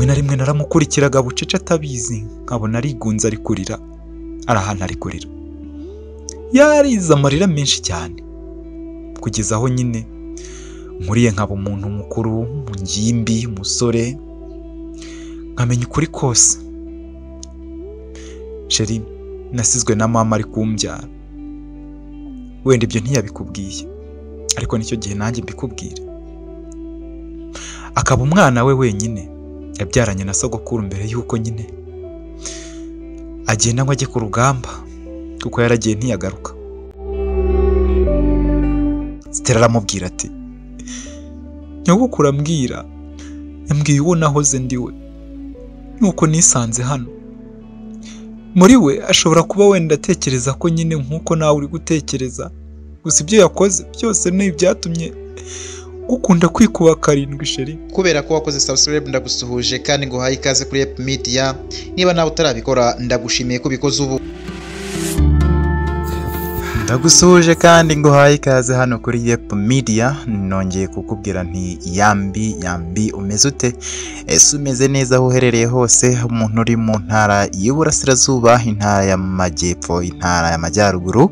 Rimwe na rimwe naramukurikiraga bucece atabizi, nkabona arigunze ari kurira, ari ahantu ari kurira, yarize amarira menshi cyane, kugeza aho nyine nkuriye nkaba umuntu mukuru, ngimbi, umusore, nkamenya ukuri kose. Chérie, nasizwe na mama ari kumbyara. Wenda ibyo ntiyabikubwiye, ariko nicyo gihe nanjye mbikubwira. Akaba umwana we wenyine yabyaranye na sogokuru mbere y'uko nyine agenda ngo ajye ku rugamba, kuko yaragiye ntiyagaruka. Stella aramubwira ati nyogokuru ambwira, yambwiye uwo nahoze ndiwe, nuko nisanze hano. Muri we ashobora kuba wenda atekereza ko nyine nk'uko nawe uri gutekereza, gusa ibyo yakoze byose ni ibyatumye gukunda kwikuba karindwi. Chérie, kubera ko wakoze subscribe, ndagusuhuje kandi nguhaye ikaze kuri Ep Media. Niba nawe utarabikora, ndagushimiye ko ubikoze ubu. Ndagusuhuje kandi nguhaye ikaze hano kuri Yep Media. Nongeye kukubwira nti yambi yambi, umeze ute? Ese umeze neza aho uherereye hose? Umuntu uri mu ntara y'Iburasirazuba, intara y'Amajyepfo, intara y'Amajyaruguru,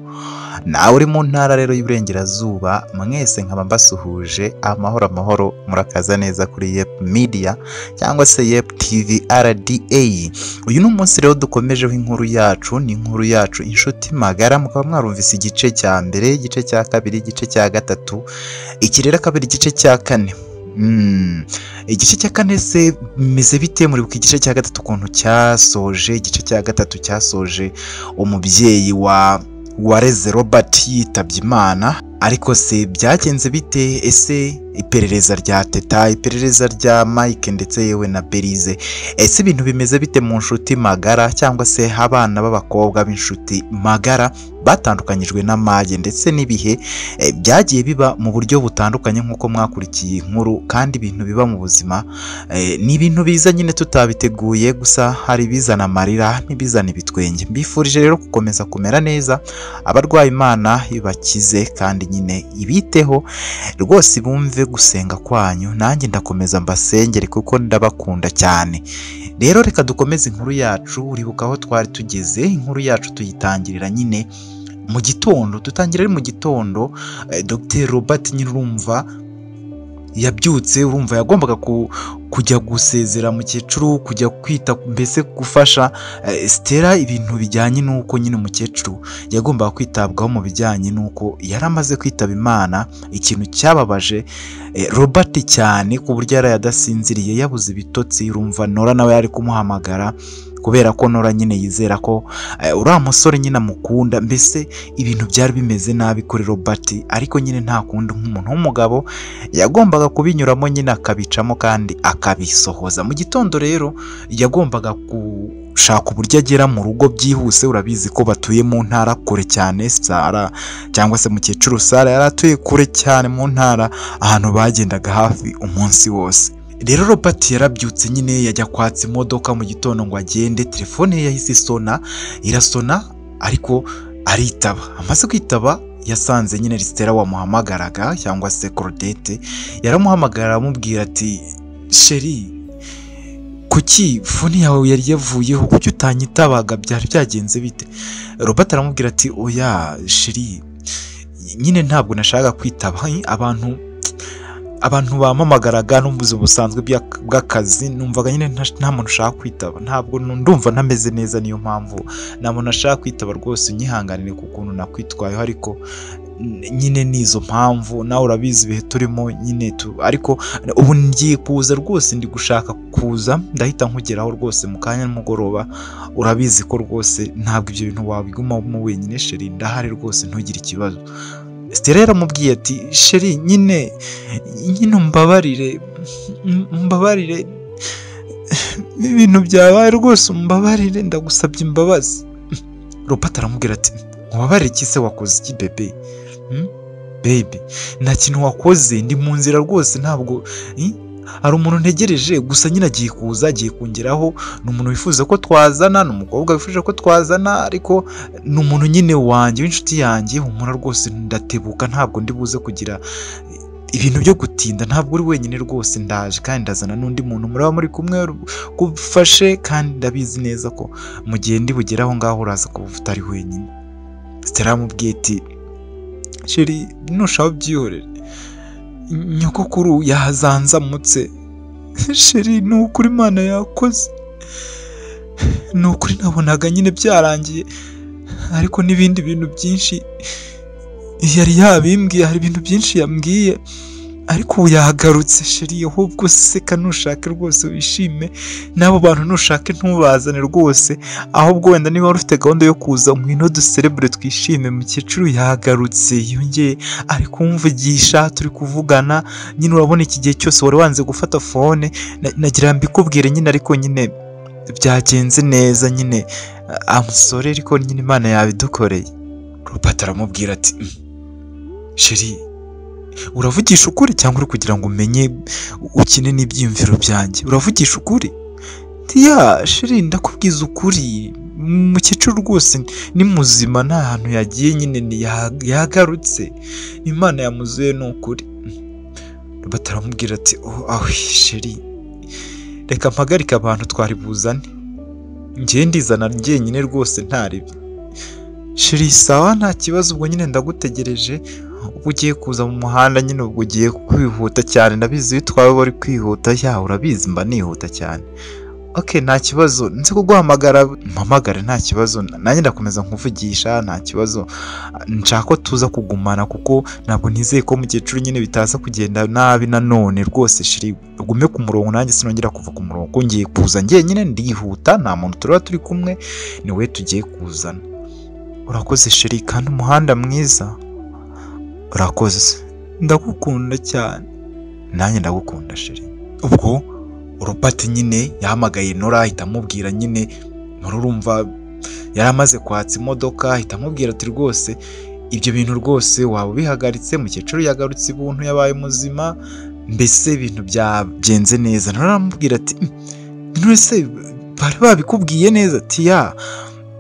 nawe uri mu ntara rero y'Iburengerazuba, mwese nkaba mbasuhuje. Amahoro amahoro, murakaza neza kuri Yep Media cyangwa se Yep TV RDA. Uyu ni umunsi rero dukomejeho inkuru yacu, ni inkuru yacu Inshuti Magara. Mukaba mwarumvise igice cya mbere, igice cya kabiri, igice cya gatatu, iki rero akaba ari igice cya kane. Igice cya kane se bimeze bite? Muribuka igice cya gatatu ukuntu cyasoje? Igice cya gatatu cyasoje umubyeyi wa wareze Robert yitabye Imana. Ariko se byagenze bite? Ese iperereza rya Teta, iperereza rya Mike ndetse yewe na Berize, ese ibintu bimeze bite mu nshuti magara, cyangwa se abana b'abakobwa b'inshuti magara batandukanyijwe n'amage ndetse n'ibihe? Byagiye biba mu buryo butandukanye nk'uko mwakurikiye inkuru, kandi ibintu biba mu buzima ni ibintu biza nyine tutabiteguye, gusa hari ibizana amarira n'ibizana ibitwenge. Mbifurije rero gukomeza kumera neza, abarwaye Imana ibakize kandi nyine ibiteho rwose, bumve gusenga kwanyu, nanjye ndakomeza mbasengere kuko ndabakunda cyane. Rero reka dukomeze inkuru yacu. Uribuka aho twari tugeze? Inkuru yacu tuyitangirira nyine mu gitondo, dutangira ari mu gitondo. Dr Robert nyine urumva yabyutse, urumva yagombaga kujya gusezera mukecuru, kujya kwita, mbese gufasha Stella ibintu bijyanye n'uko nyine umukecuru yagombaga kwitabwaho mu bijyanye n'uko yari amaze kwitaba Imana. Ikintu cyababaje Robert cyane ku buryo yari adasinziriye, yabuze ibitotsi. Urumva Nora nawe yari kumuhamagara, kubera ko Nora nyine yizera ko uriya musore nyine amukunda. Mbese ibintu byari bimeze nabi kuri Robert, ariko nyine nta kundi, nk'umuntu w'umugabo yagombaga kubinyuramo nyine akabicamo kandi akabisohoza. Mu gitondo rero yagombaga gushaka uburyo agera mu rugo byihuse. Urabizi ko batuye mu ntara kure cyane. Sara cyangwa se mukecuru Sara yari atuye kure cyane mu ntara, ahantu bagendaga hafi umunsi wose. Rero Robert yarabyutse nyine yajya kwatsa imodoka mu gitondo ngo agende. Telefone ye yahise isona, irasona ariko aritaba. Amaze kwitaba yasanze nyine Stella wamuhamagaraga, cyangwa se Claudette yaramuhamagara, aramubwira ati chérie, kuki phone yawe yari yavuyeho? Kuki utanyitabaga? Byari byagenze bite? Robert aramubwira ati oya chérie, nyine ntabwo nashakaga kwitaba abantu bampamagaraga no mu buzima busanzwe bw'akazi, numvaga nyine nta muntu ushaka kwitaba. Ntabwo ndumva ntameze neza, niyo mpamvu nta muntu ashaka kwitaba. Rwose unyihanganire ku kuntu nakwitwayeho, ariko nyine ni izo mpamvu, nawe urabizi ibihe turimo nyine tu. Ariko ubu ngiye kuza rwose, ndi gushaka kuza, ndahita nkugeraho rwose mu kanya nimugoroba. Urabizi ko rwose ntabwo ibyo bintu wabigumamo wenyine chérie, ndahari rwose, ntugire ikibazo. Stella yaramubwiye ati chérie, nyine umbabarire, umbabarire ibintu byabaye rwose, umbabarire, ndagusabye imbabazi. Robert aramubwira ati nkubabarire iki se? Wakoze iki bébé? Baby, nta kintu wakoze, ndi mu nzira rwose, ntabwo hari umuntu ntegereje gusa nyine agiye kuza, agiye kongeraho. Ni umuntu wifuza ko twazana, ni umukobwa wifuje ko twazana, ariko ni umuntu nyine wanjye w'inshuti yanjye. Humura rwose, ndatebuka, ntabwo ndi buze kugira Ibintu byo gutinda ntabwo uri wenyine rwose, ndaje kandi ndazana n'undi muntu muraba muri kumwe gufashe, kandi ndabizi neza ko mu gihe ndi bugere aho ngaho uraza kuba utari wenyine. Stella aramubwiye ati chéri nushaka ubyihorere, nyogokuru yazanzamutse chéri, ni ukuri Imana yakoze, ni ukuri nabonaga nyine byarangiye, ariko n'ibindi bintu byinshi yari yabimbwiye, hari ibintu byinshi yambwiye, ariko ubu yagarutse chéri, ahubwo seka nushake rwose wishime, n'abo bantu nushake ntubazane rwose, ahubwo wenda niba wari ufite gahunda yo kuza ngwino duserebure twishime, mukecuru yagarutse yongeye ari kumvugisha, turi kuvugana nyine, urabona iki gihe cyose wari wanze gufata phone, nagira mbikubwire nyine, ariko nyine byagenze neza nyine, amusore ariko nyine Imana yabidukoreye. Robert aramubwira ati chéri uravugisha ukuri cyangwa uri kugira ngo umenye ukine n'ibyiyumviro byanjye? Uravugisha ukuri? Ya chéri ndakubwiza ukuri, mukecuru rwose ni muzima, nta hantu yagiye nyine, yagarutse, Imana yamuzuye ni ukuri. Robert aramubwira ati oh awe chéri reka mpagarike abantu twari buzane, njye ndizana njyenyine rwose ntaribi. Chéri sawa nta kibazo, ubwo nyine ndagutegereje, ubwo ugiye kuza mu muhanda nyine ubwo ugiye kwihuta cyane, ndabizi iyo utwawe bari kwihuta, ya urabizi mba nihuta cyane. Okay nta kibazo, nzi kuguhamagara mpamagare nta kibazo, nanjye ndakomeza nkuvugisha nta kibazo, nshaka ko tuza kugumana kuko ntabwo nizeye ko mukecuru nyine bitaza kugenda nabi nanone rwose. Chéri ugume ku murongo, nanjye sinongera kuva ku murongo, ngiye kuza njyenyine ndihuta, nta muntu turaba turi kumwe, ni we tugiye kuzana. Urakoze chéri, kandi umuhanda mwiza, urakoze, ndagukunda cyane. Nanjye ndagukunda chéri. Ubwo Robert nyine yahamagaye Nora ahita amubwira nyine, Nora urumva yari amaze kwatsa imodoka, ahita amubwira ati rwose ibyo bintu rwose waba ubihagaritse, mukecuru yagarutse ibuntu yabaye muzima, mbese ibintu byagenze neza. Nora aramubwira ati none se bari babikubwiye neza? Ati ya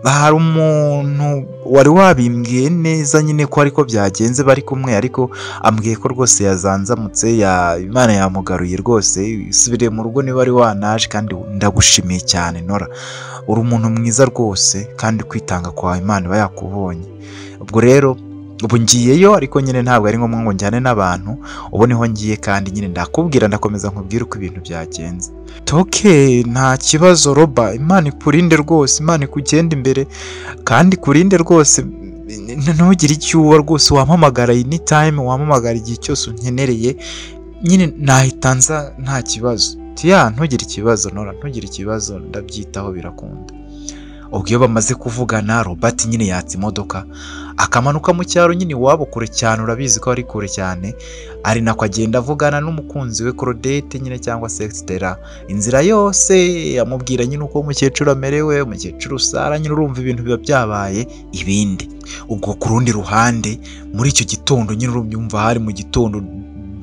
hari umuntu wari wabimbwiye neza nyine ko ariko byagenze bari kumwe, ariko ambwiye ko rwose yazanzamutse, Imana yamugaruye rwose, isubire mu rugo niba wari wanaje, kandi ndagushimiye cyane Nora, uri umuntu mwiza rwose, kandi kwitanga kwawe Imana iba yakubonye. Ubwo rero ubu ngiyeyo, ariko nyine ntabwo ari ngombwa ngo njyane n'abantu, ubu niho ngiye, kandi nyine ndakubwira, ndakomeza nkubwire uko ibintu byagenze. Okay nta kibazo Roba, Imana ikurinde rwose, Imana ikugende imbere kandi ikurinde rwose, ntugire icyo uba rwose, wampamagara anytime, wampamagara igihe cyose unkenereye nyine nahita nza nta kibazo. Ya ntugire ikibazo Nora, ntugire ikibazo, ndabyitaho birakunda. Ubwo iyo bamaze kuvugana Robert nyine yatsa imodoka akamanuka mu cyaro nyine iwabo kure cyane, urabizi ko ari kure cyane, ari nako agenda avugana n'umukunzi we Claudette nyine cyangwa se Stella, inzira yose amubwira nyine uko umukecuru amerewe, umukecuru Sara nyine, urumva ibintu biba byabaye ibindi. Ubwo ku rundi ruhande muri icyo gitondo nyine urumva hari mu gitondo,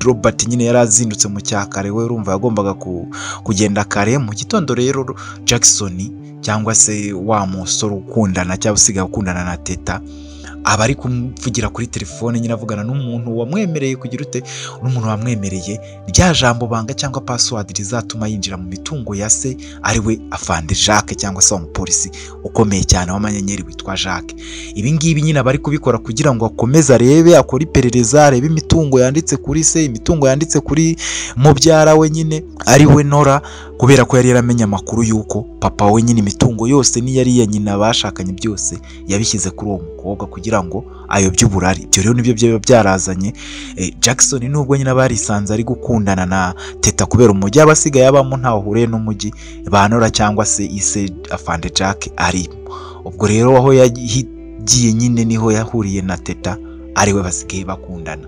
Robert nyine yari azindutse mu cyakare, we urumva yagombaga kugenda kare mu gitondo. Rero Jackson cyangwa se wa musore ukundana cyangwa usigaye ukundana na Teta, aba ari kuvugira kuri telefone nyine avugana n'umuntu wamwemereye kugira ute, n'umuntu wamwemereye rya jambo banga cyangwa password rizatuma yinjira mu mitungo ya se, ari we Afande Jacques cyangwa se wa mupolisi ukomeye cyane w'amanyenyeri witwa Jacques. Ibi ngibi nyine aba ari kubikora kugira ngo akomeze arebe, akore iperereza, arebe imitungo yanditse kuri se, imitungo yanditse kuri mubyara we nyine ari we Nora, kubera ko yari yaramenye amakuru y'uko papa we nyine imitungo yose niyo iya nyina bashakanye byose yabishyize kuri uwo mukobwa kugira ngo ayobye uburari. Ibyo rero nibyo byaba byarazanye Jackson, nubwo nyine barisanze ari gukundana na Teta kubera umujyi aba asigaye abamo ntaho ahuriye n'umujyi ba Nora cyangwa se ise Afande Jack arimo. Ubwo rero aho yagiye nyine niho yahuriye na Teta, ariwe basigaye bakundana,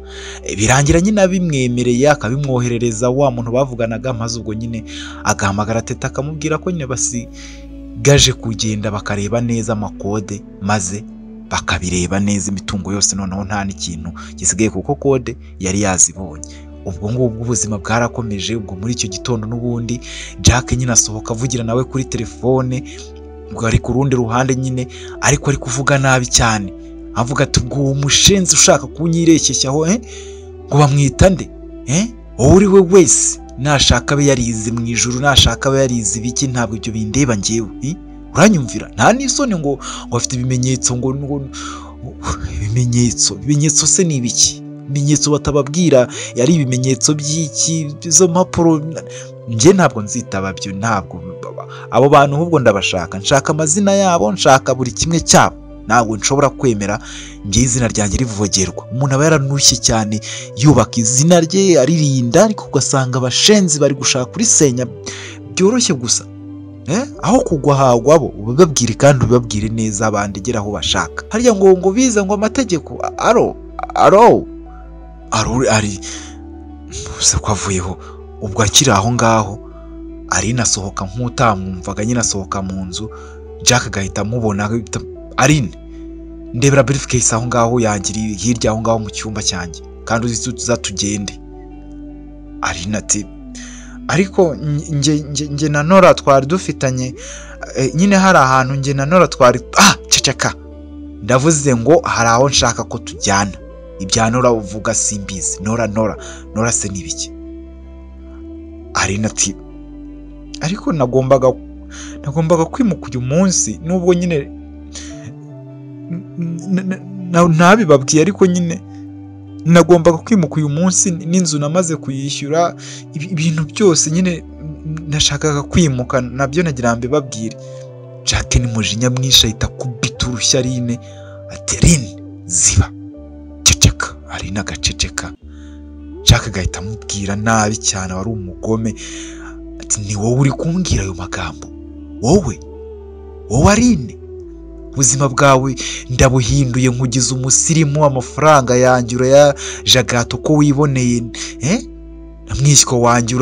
birangira nyine abimwemereye akabimwoherereza wa muntu bavuganaga, maze ubwo nyine agahamagara Teta akamubwira ko nyine basigaje kugenda bakareba neza amakode, maze bakabireba neza imitungo yose, noneho nta n'ikintu gisigaye kuko kode yari yazibonye. Ubwo ngubwo ubuzima bwarakomeje. Ubwo muri icyo gitondo n'ubundi Jack nyine asohoka avugira nawe kuri telefone, ubwo ari ku rundi ruhande nyine, ariko ari kuvuga nabi cyane, avuga ati ubwo uwo mushenzi ushaka kunyirekeshyaho ngo bamwita nde? Wowe uri we wese, nashaka abe yarize mu ijuru, nashaka abe yarize ibiki, ntabwo ibyo bindeba njyewe. Uranyumvira? Nta n'isoni ngo afite ibimenyetso, ngo ibimenyetso se ni ibiki? Ibimenyetso batababwira yari ibimenyetso by'iki? Izo mpapuro njye ntabwo nzitaba byo, ntabwo abo bantu ahubwo ndabashaka, nshaka amazina yabo, nshaka buri kimwe cyabo. Ntabwo nshobora kwemera njye izina ryanjye rivogerwa. Umuntu aba yaranushye cyane yubaka izina rye aririnda, ariko ugasanga abashenzi bari gushaka kurisenya byoroshye gusa. Aho kugwa hagwa bo, ubabwire kandi ubabwire neza, bandegera aho bashaka. Harya ngo biza ngo amategeko aro aro aro ari se ko avuyeho. Ubwo akiri aho ngaho Aline asohoka nk'utamwumvaga nyine, asohoka mu nzu, Jack agahita amubona. Aline, ndebera briefcase aho ngaho yangiri hirya aho ngaho mu cyumba cyanjye, kandi uzatugende. Aline ati ariko nge na Nora twari dufitanye nyine, hari ahantu nge na Nora twari ceceka, ndavuze ngo hari aho nshaka ko tujyana. Ibya Nora uvuga simbizi, Nora Nora Nora se nibiki? Aline ati ariko nagombaga kwimuka uyu munsi, nubwo nyine ntabibabwiye, ariko nyine nagombaga kwimuka uyu munsi, n'inzu namaze kuyishyura, ibintu byose nyine nashakaga kwimuka nabyo nagira mbibabwire. Jack ni mujinya mwinshi ahita kubita urushyi Aline, ati Aline ziba, ceceka. Aline agaceceka. Jack agahita amubwira nabi cyane, wari umugome, ati ni wowe uri kumbwira ayo magambo, wowe Aline, ubuzima bwawe ndabuhinduye nkugize umusirimu, amafaranga yanjye urayajagata uko wiboneye, na mwishywa wanjye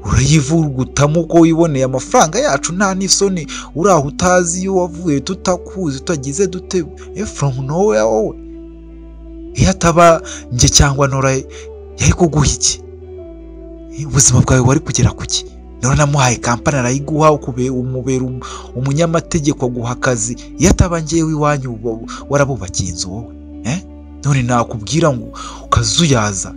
urayivurugutamo uko wiboneye, amafaranga yacu nta n'isoni, uraho utazi iyo wavuye, tutakuzi, tutagize dute, from nowhere wowe. Iyo ataba njye cyangwa Nora yari kuguha iki? Ubuzima bwawe wari kugera kuki? Nora namuhaye kampani arayiguha, umubera umunyamategeko aguha akazi. Iyo ataba njyewe iwanyu warabubakiye inzu wowe, none nakubwira ngo ukazuyaza,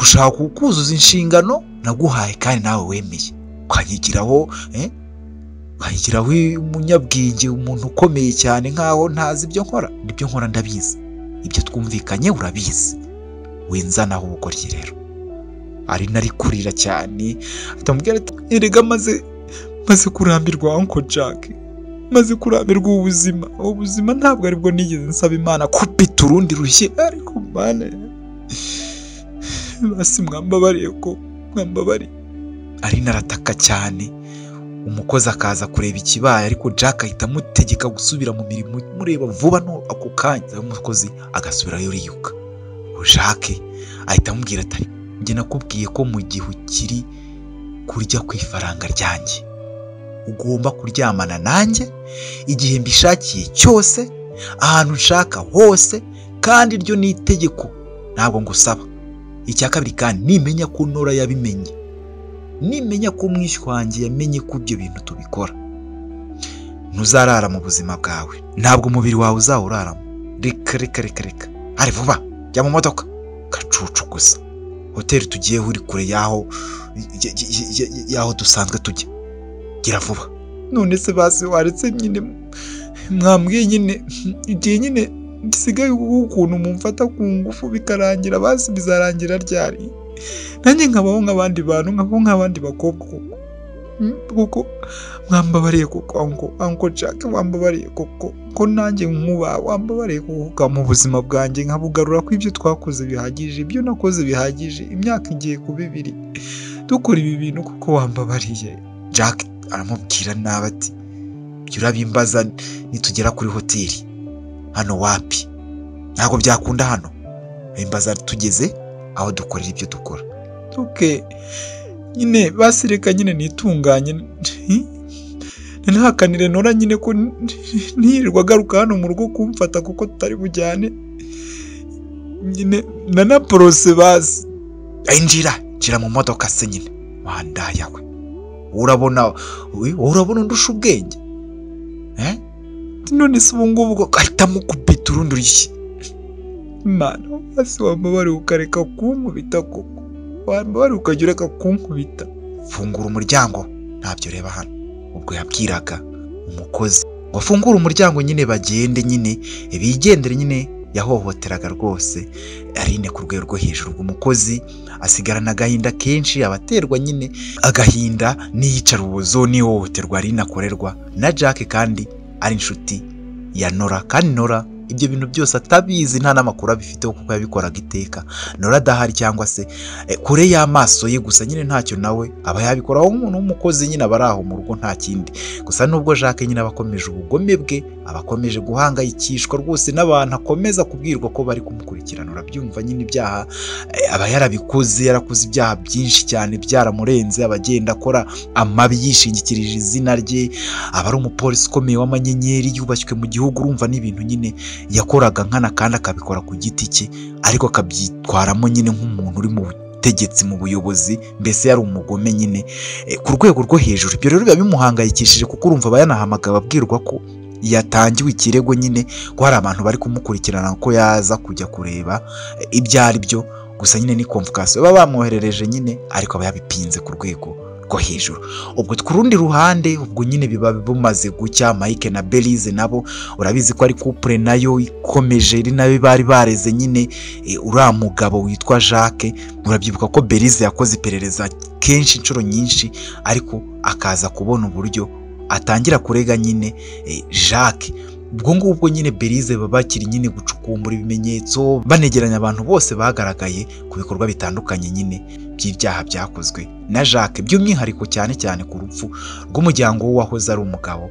ushaka kuzuza inshingano naguhaye kandi nawe wemeye, ukanyigiraho ukanyigiraho umunyabwenge, umuntu ukomeye cyane nkaho ntazi ibyo nkora. Ibyo nkora ndabizi, ibyo twumvikanye urabizi, winzanaho ubugoryi rero. Aline ari kurira cyane, atamubwira ati erega maze kurambirwa Uncle Jack, maze kurambirwa ubuzima ntabwo aribwo nigeze nsaba Imana kupita urundi rushyi, ariko Mana basi mwambabariye ko mwambabariye. Aline arataka cyane, umukozi akaza kureba ikibaye, ariko Jack ahita amutegeka gusubira mu mirimo mureba vuba no ako kanya. Umukozi agasubirayo yiyuka. Jack ahita amubwira ati njye nakubwiye ko mu gihe ukiri kurya ku ifaranga ryanjye ugomba kuryamana nanjye igihe mbishakiye cyose, ahantu nshaka hose, kandi iryo ni itegeko, ntabwo ngusaba. Icya kabiri kandi, nimenya ko Nora yabimenye, nimenya ko mwishywa wanjye yamenye ko ibyo bintu tubikora, ntuzarara mu buzima bwawe, ntabwo umubiri wawe uzawuraramo. Reka reka reka reka, hari vuba jya mu modoka, gacucu gusa. Hoteli tugiyeho uri kure yaho dusanzwe tujya, gira vuba. None se basi waretse nyine mwambwiye nyine igihe nyine gisigaye ukuntu mumfata ku ngufu bikarangira, basi bizarangira ryari? Nanjye nkabaho nk'abandi bantu, nkabaho nk'abandi bakobwa koko, kuko mwambabariye koko Uncle Jack, wambabariye koko ko nanjye nkuba, wambabariye koko mu buzima bwanjye nkabugarura ko ibyo twakoze bihagije, ibyo nakoze bihagije, imyaka igiye kuba ibiri dukora ibi bintu kuko wambabariye. Jack aramubwira nabi ati ibyo urabimbaza nitugera kuri hoteli, hano wapi, ntabwo byakunda hano, bimbaza tugeze aho dukorera ibyo dukora. Okay, nyine basireka nyine nitunganye, ntahakanire Nora nyine ko ntirirwa agaruka hano mu rugo kumfata kuko tutari bujyane nyine, nanaporose basi. Injira mu modoka se nyine, wandaya we, urabona undusha ubwenge, none se ubu ngubu ahita amukubita urundi rushyi. Imana hasi wambabariye ukareka kunkubita koko, wambabariye ukajya ureka kunkubita. Fungura umuryango, ntabyo reba hano. Ubwo yabwiraga umukozi ngo afungure umuryango nyine bagende nyine bigendere nyine. Yahohoteraga rwose Aline ku rwego rwo hejuru. Umukozi asigarana agahinda kenshi, abaterwa nyine agahinda n'iyicarubozo n'ihohoterwa Aline akorerwa na Jack, kandi ari inshuti ya Nora, kandi Nora ibyo bintu byose atabizi, nta n'amakuru abifiteho kuko yabikoraga iteka Nora adahari cyangwa se kure y'amaso ye gusa nyine ntacyo nawe aba yabikoraho nk'umuntu w'umukozi nyine aba ari aho mu rugo nta kindi. Gusa nubwo Jacques nyine aba akomeje ubugome bwe, aba akomeje guhangayikishwa rwose n'abantu akomeza kubwirwa ko bari kumukurikirana. Urabyumva nyine ibyaha aba yarabikoze, yarakoze ibyaha byinshi cyane byaramurenze, aba agenda akora amabi yishingikirije izina rye, aba ari umupolisi ukomeye w'amanyenyeri yubashywe mu gihugu. Urumva n'ibintu nyine yakoraga nkana kandi akabikora ku giti cye, ariko akabyitwaramo nyine nk'umuntu uri mu butegetsi, mu buyobozi, mbese yari umugome nyine ku rwego rwo hejuru. Ibyo rero biba bimuhangayikishije kuko urumva aba yanahamagawe abwirwa ko yatangiwe ikirego nyine, ko hari abantu bari kumukurikirana, ko yaza kujya kureba ibyo ari byo. Gusa nyine ni convocation baba bamwoherereje nyine, ariko aba yabipinze ku rwego rwo hejuru. Ubwo ku rundi ruhande ubwo nyine biba bumaze gucya, Mike na Belize nabo urabizi ko ari couple nayo ikomeje, iri nayo bari bareze nyine uriya mugabo witwa Jacques. Urabyibuka ko Belize yakoze iperereza kenshi inshuro nyinshi, ariko akaza kubona uburyo atangira kurega nyine Jacques. Ubwo ngubwo nyine Belize baba bakiri nyine gucukumbura ibimenyetso, banegeranya abantu bose bagaragaye ku bikorwa bitandukanye nyine by'ibyaha byakozwe na Jacques, by'umwihariko cyane cyane ku rupfu rw'umuryango w'uwahoze ari umugabo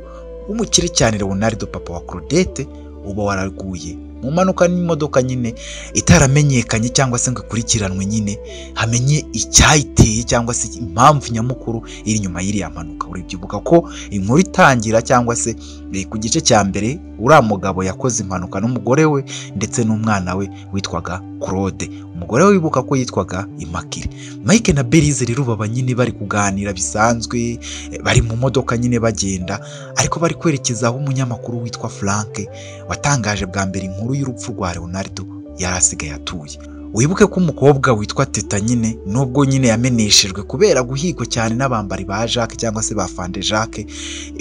w'umukire cyane Leonardo, papa wa Claudette, uba waraguye mu mpanuka n'imodoka nyine itaramenyekanye cyangwa se ngo ikurikiranwe nyine hamenye icyayiteye cyangwa se impamvu nyamukuru iri inyuma y'iriya mpanuka. Urabyibuka ko inkuru itangira cyangwa se ku gice cya mbere uriya mugabo yakoze impanuka n'umugore we ndetse n'umwana we witwaga Claude, umugore we wibuka ko yitwaga Immaculee. Mike na Belize rero baba nyine bari kuganira bisanzwe, bari mu modoka nyine bagenda, ariko bari kwerekeza aho umunyamakuru witwa Frank watangaje bwa mbere inkuru y'urupfu rwa Leonardo yari asigaye atuye. Wibuke ko umukobwa witwa Teta nyine nubwo nyine yameneshejwe kubera guhigwa cyane n'abambari ba Jacques cyangwa se ba Fande Jacques,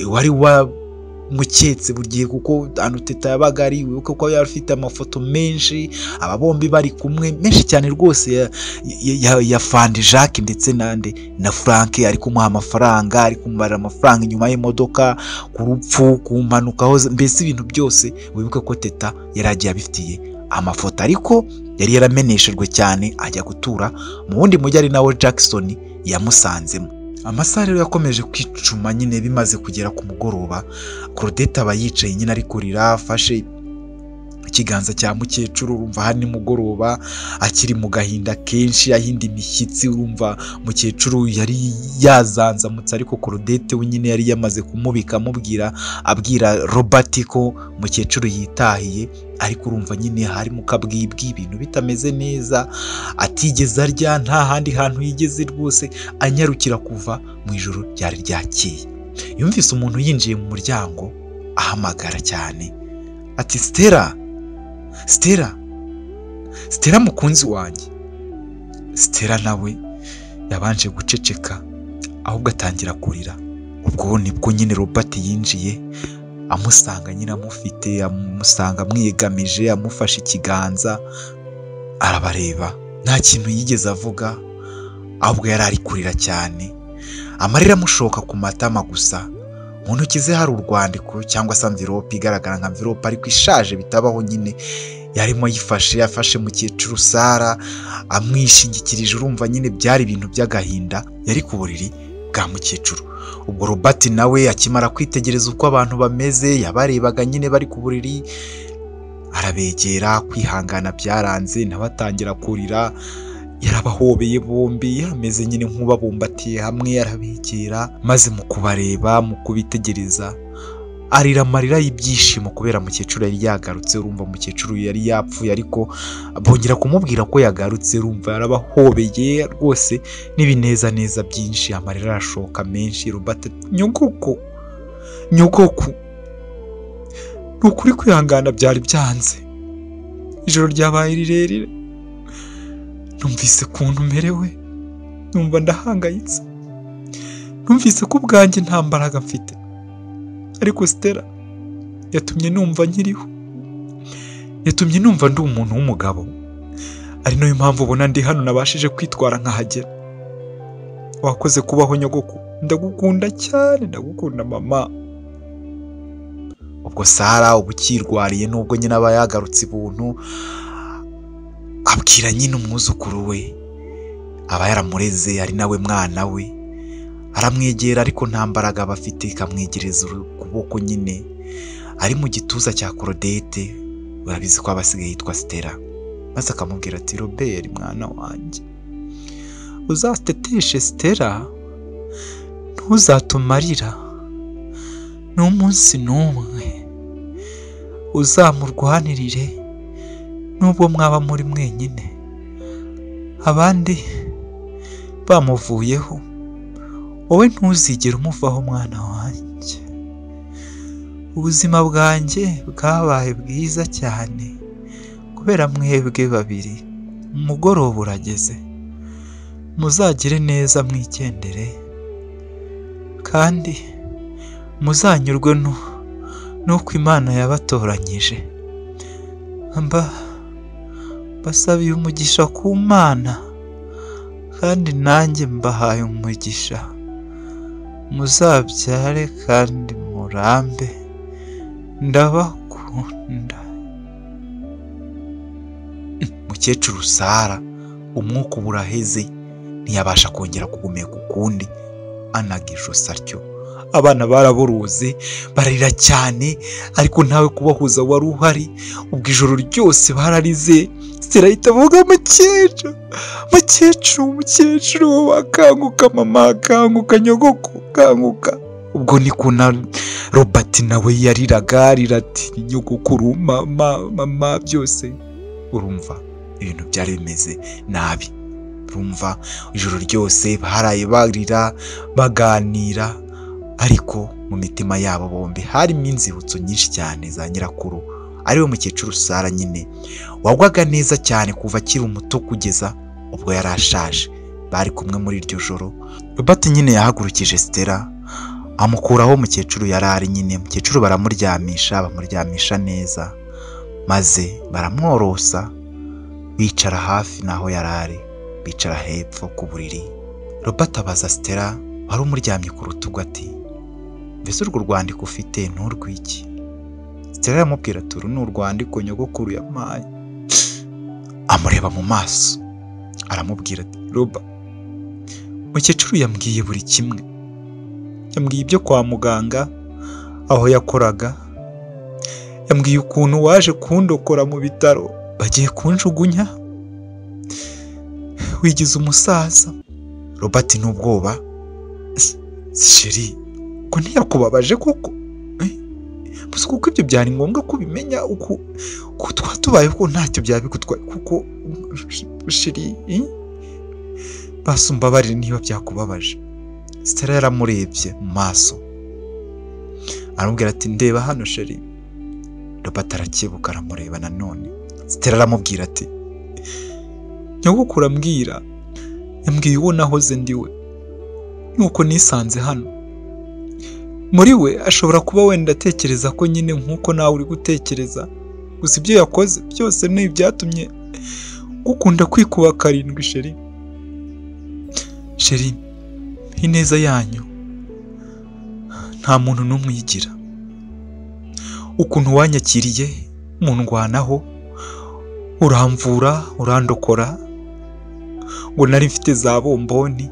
wari wamuketse buri gihe kuko ahantu Teta yabaga ari, wibuke ko yari afite amafoto menshi aba bombi bari kumwe menshi cyane rwose ya Fande Jacques ndetse nande na Frank, ari kumuha amafaranga, ari kumubarira amafaranga inyuma y'imodoka, ku rupfu, ku mpanuka, mbese ibintu byose. Wibuke ko Teta yari agiye abifitiye amafoto, ariko yari yarameneshejwe cyane ajya gutura mu wundi mujyi ari nawo Jackson yamusanzemo. Amasaha rero yakomeje kwicuma nyine, bimaze kugera ku mugoroba Claudette aba yicaye nyine ari kurira afashe ikiganza cya mukecuru. Urumva hari nimugoroba akiri mu gahinda kenshi, ahinda imishyitsi. Urumva mukecuru yari yazanzamutse, ariko Claudette we nyine yari yamaze kumubika amubwira, abwira Robert ko mukecuru yitahiye, ariko urumva nyine hari mu kabwibwi ibintu bitameze neza, atigeze arya, nta handi hantu yigeze rwose anyarukira kuva mu ijoro ryari ryakeye. Yumvise umuntu yinjiye mu muryango ahamagara cyane ati Stella, Stella, Stella mukunzi wanjye. Stella nawe yabanje guceceka ahubwo atangira kurira. Ubwo nibwo nyine Robert yinjiye amusanga nyine amufite, amusanga amwiyegamije, amufashe ikiganza, arabareba nta kintu yigeze avuga, ahubwo yari ari kurira cyane, amarira amushoka ku matama gusa. Mu ntoki ze hari urwandiko cyangwa se amvirope igaragara nka amvirope ariko ishaje bitabaho nyine, yarimo ayifashe, afashe mukecuru Sara amwishingikirije. Urumva nyine byari ibintu by'agahinda, yari ku buriri bwa mukecuru. Ubwo Robert nawe akimara kwitegereza uko abantu bameze, yabarebaga nyine bari ku buriri, arabegera, kwihangana byaranze, nawe atangira kurira. Yarabahobeye bombi, yarameze nyine nk'ubabumbatiye hamwe, arabegera, maze mu kubareba, mu kubitegereza, arira amarira y'ibyishimo kubera mukecuru yari yagarutse. Urumva mukecuru yari yapfuye, ariko bongera kumubwira ko yagarutse. Urumva yarabahobeye rwose n'ibinezaneza byinshi, amarira arashoka menshi. Robert, nyogoko, nyogoko, ni ukuri kwihangana byari byanze, Ijoro ryabaye rirerire, numvise ukuntu merewe, numva ndahangayitse, numvise ko ubwanjye nta mbaraga mfite, ariko Stella yatumye numva nkiriho, yatumye numva ndi umuntu w'umugabo, ari nayo mpamvu ubona ndi hano nabashije kwitwara nkahagera. Wakoze kubaho nyogoku, ndagukunda cyane, ndagukunda mama. Ubwo Sara uba ukirwariye nubwo nyine aba yagarutse ibuntu, abwira nyine umwuzukuru we aba yaramureze ari nawe mwana we, aramwegera ariko nta mbaraga aba afite, ikamwegereza ukuboko nyine ari mu gituza cya Claudette, urabizi ko aba asigaye yitwa Stella, maze akamubwira ati Robert mwana wanjye, uzateteshe Stella, ntuzatumarira n'umunsi n'umwe, uzamurwanirire nubwo mwaba muri mwenyine, abandi bamuvuyeho, wowe ntuzigere umuvaho mwana wanjye. Ubuzima bwanjye bwabaye bwiza cyane kubera mwebwe babiri. Umugoroba urageze, muzagire neza mwikendere, kandi muzanyurwe n'uko Imana yabatoranyije. Mbasabiye umugisha ku Mana, kandi nanjye mbahaye umugisha. Muzabyare kandi murambe, ndabakunda. Mukecuru Sara umwuka uba uraheze, ntiyabasha kongera guhumeka ukundi, anaga ijosi atyo. Abana baraboruze bararira cyane, ariko ntawe kubahuza wari uhari. Ubwo ijoro ryose bararize. Stella ahita avuga mukecuru, mukecuru, mukecuru, akanguka mama, akanguka nyogoko, akanguka. Ubwo niko na Robert nawe yariraga arira ati nyogokuru, mama, mama, byose. Urumva ibintu byari bimeze nabi. Urumva ijoro ryose baraye barira baganira, ariko mu mitima yabo bombi harimo inzibutso nyinshi cyane za nyirakuru, ariwe mukecuru Sara nyine wagwaga neza cyane kuva akiri umuto kugeza ubwo yari ashaje. Bari kumwe muri iryo joro. Robert nyine yahagurukije Stella amukuraho mukecuru yari ari nyine. Mukecuru baramuryamisha, bamuryamisha neza, maze baramworosa, bicara hafi n'aho yari ari, bicara hepfo ku buriri. Robert abaza Stella wari umuryamye ku rutugu ati mbese urwo rwandiko ufite nturwiki? Stella aramubwira ati uru ni urwandiko nyogokuru yampaye. Amureba mu maso aramubwira ati Roba, mukecuru yambwiye buri kimwe, yambwiye ibyo kwa muganga aho yakoraga, yambwiye ukuntu waje kundokora mu bitaro bagiye kunjugunya, wigize umusaza. Robert n'ubwoba, Sheri, ko ntiyakubabaje koko? Gusa kuko ibyo byari ngombwa kubimenya, uko twatubaye ko ntacyo byabigutwaye kuko sheri, basi umbabarire niba byakubabaje. Stella yaramurebye mu maso aramubwira ati ndeba hano sheri. Robert arakebuka aramureba nanone. Stella aramubwira ati nyogokuru ambwira, yambwiye uwo nahoze ndiwe, nuko nisanze hano. Muri we ashobora kuba wenda atekereza ko nyine nk'uko nawe uri gutekereza, gusa ibyo yakoze byose ni ibyatumye gukunda kwikuba karindwi sheri. Sheri, ineza yanyu nta muntu n'umwe uyigira. Ukuntu wanyakiriye mundwanaho, uramvura, urandokora, ngo nari mfite za bomboni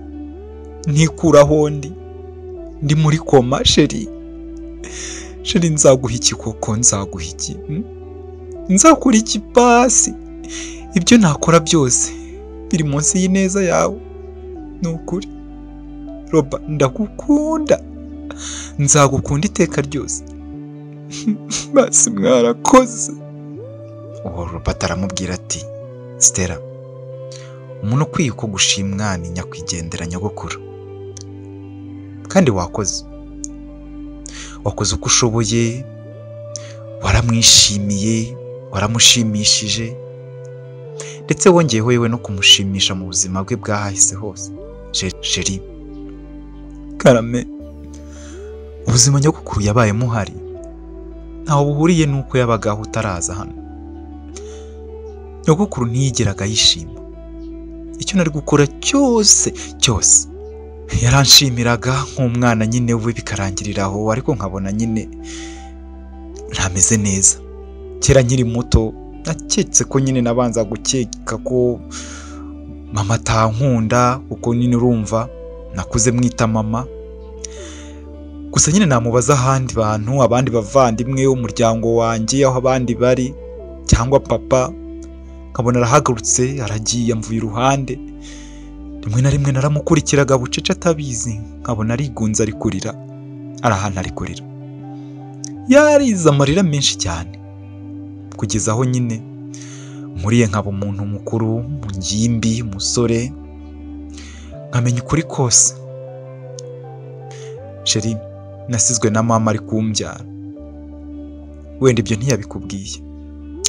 ntikuraho ndi muri koma. Sheri, sheri, nzaguha iki koko? Nzaguha iki? Nzakora iki basi? Ibyo nakora byose biri munsi y'ineza yawe, ni ukuri. Roba, ndagukunda, nzagukunda iteka ryose. Basi mwarakoze. Uwo Robert aramubwira ati Stella, umuntu ukwiye uko gushimwa ni nyakwigendera nyogokuru, kandi wakoze, wakoze uko ushoboye, waramwishimiye, Waramushimishije, ndetse wongeyeho yewe no kumushimisha mu buzima bwe bwahahise hose. Sheri, Karame, ubuzima nyogokuru yabayemo uhari ntaho buhuriye n'uko yabagaho utaraza hano. Nyogokuru ntiyigeraga yishima. Icyo nari gukora cyose cyose yaranshimiraga nk'umwana nyine we, bikarangirira aho, ariko nkabona nyine ntameze neza. Kera nkiri muto naketse ko nyine nabanza gukeka ko mama atankunda, kuko nyine urumva nakuze mwita mama. Gusa nyine namubaza ahandi bantu, abandi bavandimwe, umuryango wanjye, aho abandi bari, cyangwa papa, nkabona arahagurutse aragiye amvuye iruhande. Rimwe na rimwe naramukurikiraga bucece atabizi, nkabona arigunze ari kurira, ari ahantu ari kurira, yarize amarira menshi cyane, kugeza aho nyine nkuriye nkaba umuntu mukuru, ngimbi, umusore, nkamenya ukuri kose. Sheri, nasizwe na mama ari kumbyara. Wenda ibyo ntiyabikubwiye,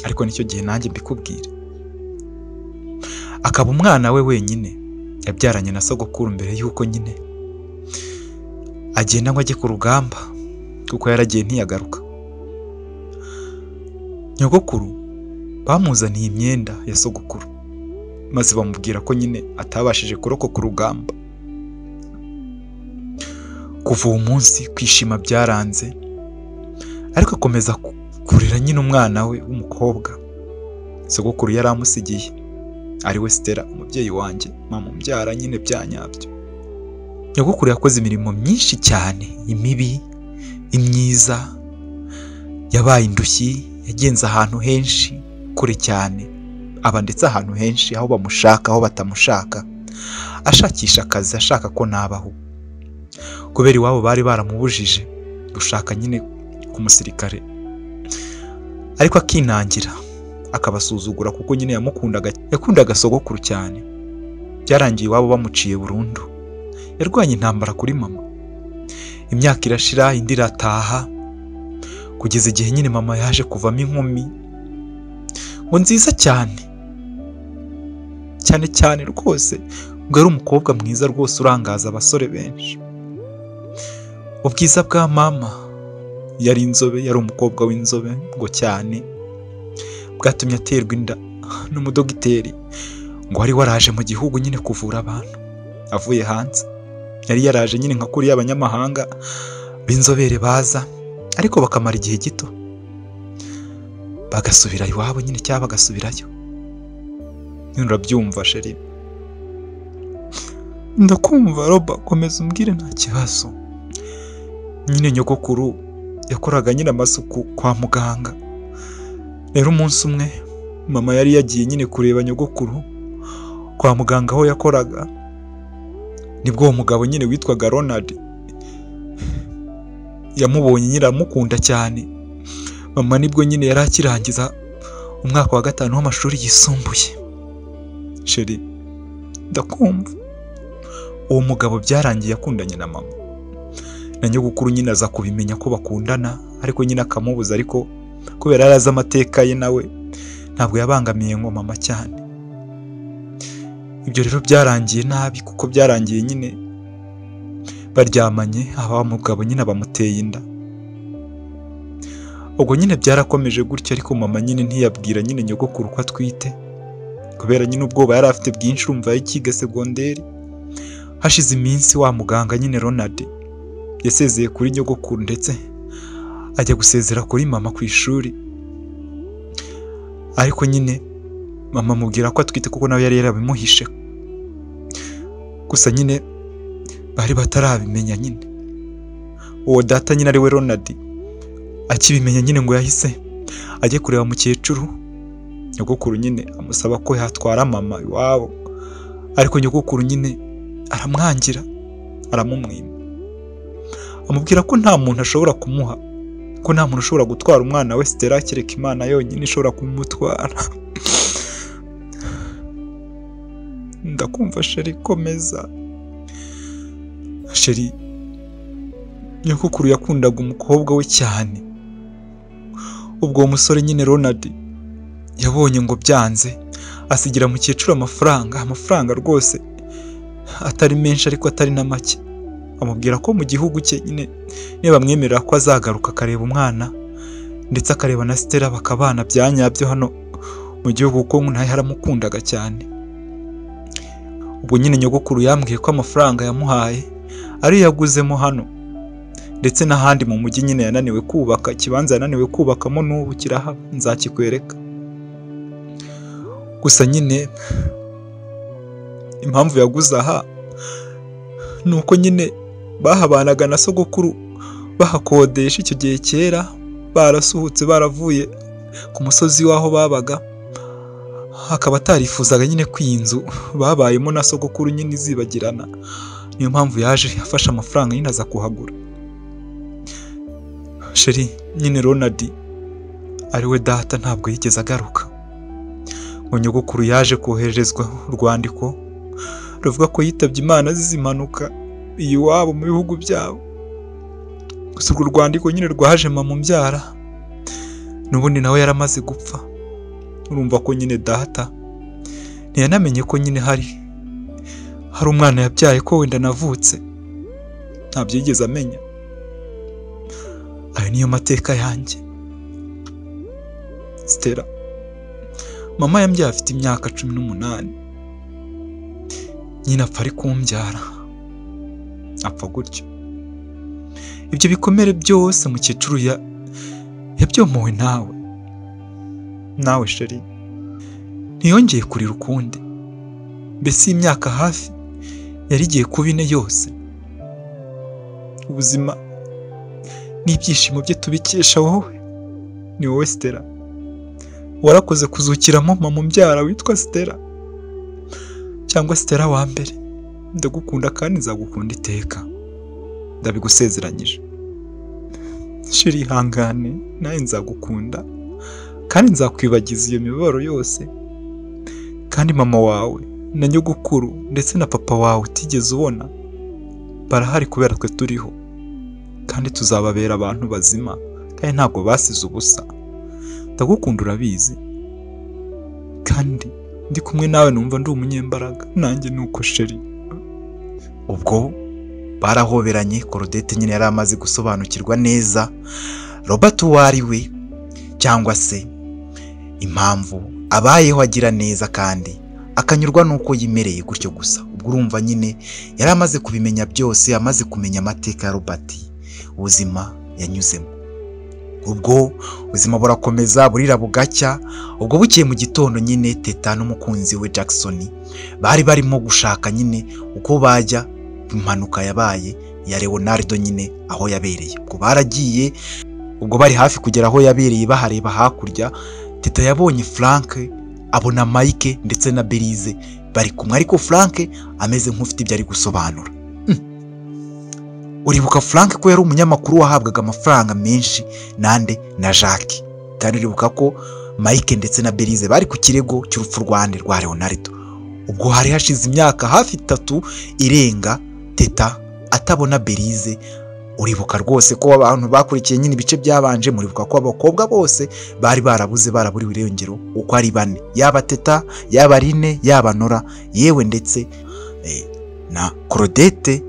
ariko nicyo gihe nanjye mbikubwira. Akaba umwana we wenyine yabyaranye na sogokuru mbere y'uko nyine agenda ngo ajye ku rugamba, kuko yaragiye ntiyagaruka. Nyogokuru bamuzaniye imyenda ya sogokuru, maze bamubwira ko nyine atabashije kurokoka urugamba. Kuva uwo munsi kwishima byaranze, ariko akomeza kurera nyine umwana we w'umukobwa sogokuru yari amusigiye, ari we Stella, umubyeyi wanjye, mama umbyara nyine bya nyabyo. Nyogokuru yakoze imirimo myinshi cyane, imibi, imyiza, yabaye indushyi, yagenze ahantu henshi kure cyane, aba ndetse ahantu henshi aho bamushaka, aho batamushaka, ashakisha akazi, ashaka ko nabaho. Kubera iwabo bari baramubujije gushaka nyine ku musirikare, ariko akinangira akabasuzugura, kuko nyine yamukundaga, yakundaga sogokuru cyane. Byarangiye iwabo bamuciye burundu. Yarwanye intambara kuri mama, imyaka irashira, indi irataha, kugeza igihe nyine mama yaje kuvamo inkumi ngo nziza cyane cyane cyane rwose, ngo yari umukobwa mwiza rwose urangaza abasore benshi. Ubwiza bwa mama, yari inzobe, yari umukobwa w'inzobe ngo cyane, bwatumye aterwa inda n'umudogiteri ngo wari waraje mu gihugu nyine kuvura abantu avuye hanze. Yari yaraje nyine nka kuriya abanyamahanga b'inzobere baza, ariko bakamara igihe gito bagasubira iwabo nyine, cyangwa bagasubirayo. Nyine urabyumva sheri? Ndakumva Roba, komeza umbwire nta kibazo. Nyine nyogokuru yakoraga nyine amasuku kwa muganga. Rero umunsi umwe mama yari yagiye nyine kureba nyogokuru kwa muganga aho yakoraga, nibwo uwo mugabo nyine witwaga Ronald yamubonye nyine aramukunda cyane. Mama nibwo nyine yari akirangiza umwaka wa 5 w'amashuri yisumbuye. Sheri, ndakumva. Uwo mugabo byarangiye akundanye na mama, na nyogokuru nyine aza kubimenya ko bakundana, ariko nyine akamubuza, ariko kubera yari azi amateka ye nawe ntabwo yabangamiye ngo mama cyane. Ibyo rero byarangiye nabi, kuko byarangiye nyine baryamanye, aba mugabo nyine bamuteye inda. Ubwo nyine byarakomeje gutyo, ariko mama nyine ntiyabwira nyine nyogokuru ko atwite, kubera nyine ubwoba yari afite bwinshi, urumva yakiga segonderi. Hashize iminsi wa muganga nyine Ronald yasezeye kuri nyogokuru, ndetse ajya gusezera kuri mama ku ishuri, ariko nyine mama amubwira ko atwite, kuko nawe yari yarabimuhishe. Gusa nyine bari batarabimenya nyine. Uwo data nyine ari we Ronald akibimenya nyine ngo yahise ajye kureba mukecuru. Nyogokuru nyine amusaba ko yatwara mama iwabo, ariko nyogokuru nyine aramwangira, aramumwima, amubwira ko nta muntu ashobora kumuha, ko nta muntu ushobora gutwara umwana we Stella, kereka Imana yonyine ishobora kumutwara. Ndakumva sheri, komeza. Sheri, nyogokuru yakundaga umukobwa we cyane. Ubwo uwo musore nyine Ronald Yabonye ngo byanze, asigira mukecuru amafaranga rwose atari menshi ariko atari na make, amubwira ko mu gihugu cye nyine nibamwemerera ko azagaruka akareba umwana ndetse akareba na Stella bakabana bya nyabyo hano mu gihugu, kuko nawe yaramukundaga cyane. Ubwo nyine nyogokuru yambwiye ko amafaranga yamuhaye ariyo yaguzemo hano ndetse n'ahandi mu mujyi nyine yananiwe kubaka ikibanza, yananiwe kubakamo n'ubu kirahaba, nzakikwereka. Gusa nyine impamvu yaguze aha ni uko nyine bahabanaga na sogokuru bahakodesha icyo gihe kera, barasuhutse baravuye ku musozi w'aho babaga, akaba atarifuzaga nyine ko iyi nzu babayemo na sogokuru nyine izibagirana. Niyo mpamvu yaje afashe amafaranga nyine aza kuhagura. Sheri nyine Ronald ariwe data ntabwo yigeze agaruka. Ngo nyogokuru yaje kohererezwa urwandiko ruvuga ko yitabye Imana azize impanuka iwabo mu bihugu byabo. Gusa urwo rwandiko nyine rwaje mama umbyara, n'ubundi nawe yaramaze gupfa. Urumva ko nyine data ntiyanamenye ko nyine hari umwana yabyaye, ko wenda navutse, ntabyo yigeze amenya. Ayo niyo mateka yanjye. Stella, mama yambyaye afite imyaka 18, nyine apfa ari kumbyara, apfa gutyo. Ibyo bikomere byose mukecuru yabyomowe nawe sheri. Ntiyongeye kurira ukundi, mbese imyaka hafi yari igiye kuba 4 yose. Ubuzima n'ibyishimo bye tubikesha wowe, ni wowe Stella. Warakoze kuzukiramo mama umbyara witwa Stella, cyangwa Stella wa mbere. Ndagukunda kandi nzagukunda iteka, ndabigusezeranyije. Sheri ihangane, nawe nzagukunda kandi nzakwibagiza iyo mibabaro yose. Kandi mama wawe na nyogokuru ndetse na papa wawe utigeze ubona barahari kubera twe turiho, kandi tuzababera abantu bazima, kandi ntabwo basize ubusa. Ndagukunda urabizi, kandi ndi kumwe nawe numva ndi umunyembaraga, nanjye nuko sheri. Ubwo barahoberanye. Claudette nyine yari amaze gusobanukirwa neza Robert uwo ari we, cyangwa se impamvu abayeho agira neza kandi akanyurwa nuko yimereye gutyo gusa. Ubwo urumva nyine yari amaze kubimenya byose, amaze kumenya amateka ya Robert, ubuzima yanyuzemo. Ubwo ubuzima burakomeza burira bugacya. Ubwo bukeye mu gitondo nyine Teta n'umukunzi we Jackson bari barimo gushaka nyine uko bajya impanuka yabaye ya Leonardo nyine aho yabereye. Ubwo baragiye, ubwo bari hafi kugera aho yabereye bahareba hakurya, Teta yabonye Frank, abona Mike ndetse na Belize bari kumwe, ariko Frank ameze nk'ufite ibyo ari gusobanura. Uribuka Frank ko yari umunyamakuru wahabwaga amafaranga menshi nande na Jacques, kandi uribuka ko Mike ndetse na Belize bari ku kirego cy'urupfu rwande rwa Leonardo. Ubwo hari hashize imyaka hafi 3 irenga Teta atabona Belize. Uribuka rwose ko abantu bakurikiye nyine ibice byabanje, muribuka ko abakobwa bose bari barabuze, baraburiwe irengero uko ari bane, yaba Teta, yaba Rine, yaba Nora, yewe ndetse na Claudette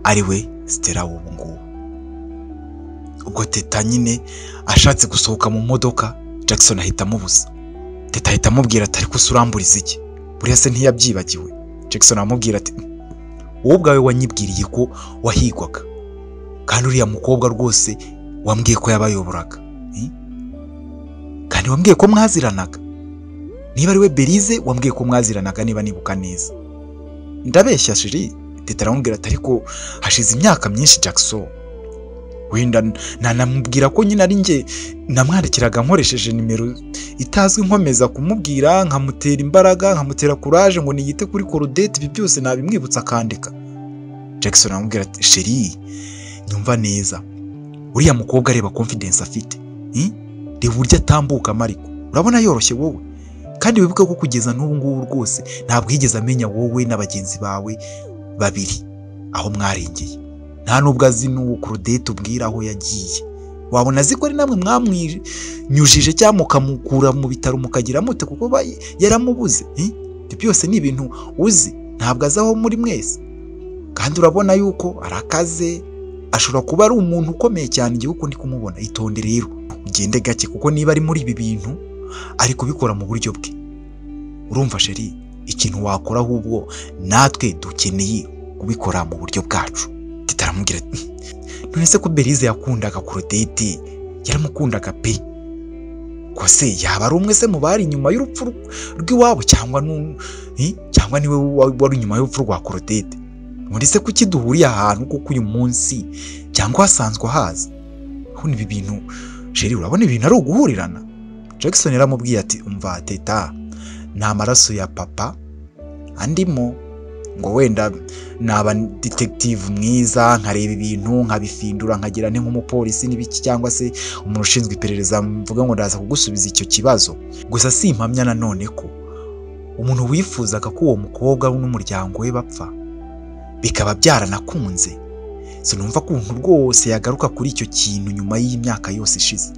ariwe Stella w'ubu ngubu. Ubwo Teta nyine ashatse gusohoka mu modoka, Jackson ahita amubuza. Teta ahita amubwira ati ariko uramburiza iki? Buriya se ntiyabyibagiwe? Jackson aramubwira ati wowe ubwawe wanyibwiriye ko wahigwaga, kandi uriya mukobwa rwose wambwiye ko yabayoboraga, kandi wambwiye ko mwaziranaga. Niba ari we Belize wambwiye ko mwaziranaga, niba nibuka neza. Ndabeshya shiri? Teta aramubwira ati ariko hashize imyaka myinshi Jackson, wenda nanamubwira ko nyine ari njye namwandikiraga nkoresheje nimero itazwi, nkomeza kumubwira, nkamutera imbaraga, nkamutera courage ngo niyite kuri Claudette, ibi byose nabimwibutsa akandika. Jackson aramubwira ati sheri nyumva neza, uriya mukobwa areba confidence afite, reba uburyo atambuka ariko urabona yoroshye wowe, kandi wibuke ko kugeza n'ubu ngubu rwose ntabwo yigeze amenya wowe na bagenzi bawe babiri aho mwarengeye, nta nubwo azi n'uwo Claudette ubwira aho yagiye. Wabona azi ko ari namwe mwamwinyujije cyangwa mukamukura mu bitaro mukagira mute kuko yaramubuze. Ibyo byose ni ibintu uzi, ntabwo azi aho muri mwese. Kandi urabona yuko arakaze, ashobora kuba ari umuntu ukomeye cyane igihugu ndi kumubona. Itonde rero ugende gake, kuko niba ari muri ibi bintu ari kubikora mu buryo bwe. Urumva sheri, ikintu wakora ahubwo natwe dukeneye kubikora mu buryo bwacu. Teta aramubwira ati none se ko Belize yakundaga Claudette, yaramukundaga pe, ko se yaba ari umwe se mu bari inyuma y'urupfu rw'iwabo, cyangwa cyangwa niwe wari inyuma y'urupfu rwa Claudette? Muri se kuki duhuriye ahantu kuko uyu munsi cyangwa hasanzwe haza? Urabona ibi bintu sheri, urabona ibintu ari uguhurirana. Jackson yaramubwiye ati umva Teta, nta maraso ya papa andimo ngo wenda naba detective mwiza nkareba ibintu nkabifindura nkagira nte nk'umupolisi n'ibiki cyangwa se umuntu ushinzwe iperereza mvuga ngo ndaza kugusubiza icyo kibazo. Gusa si impamya nanone ko umuntu wifuzaga ko uwo mukobwa n'umuryango we bapfa bikaba byaranakunze, sinumva ukuntu rwose yagaruka kuri icyo kintu nyuma y'imyaka yose ishize.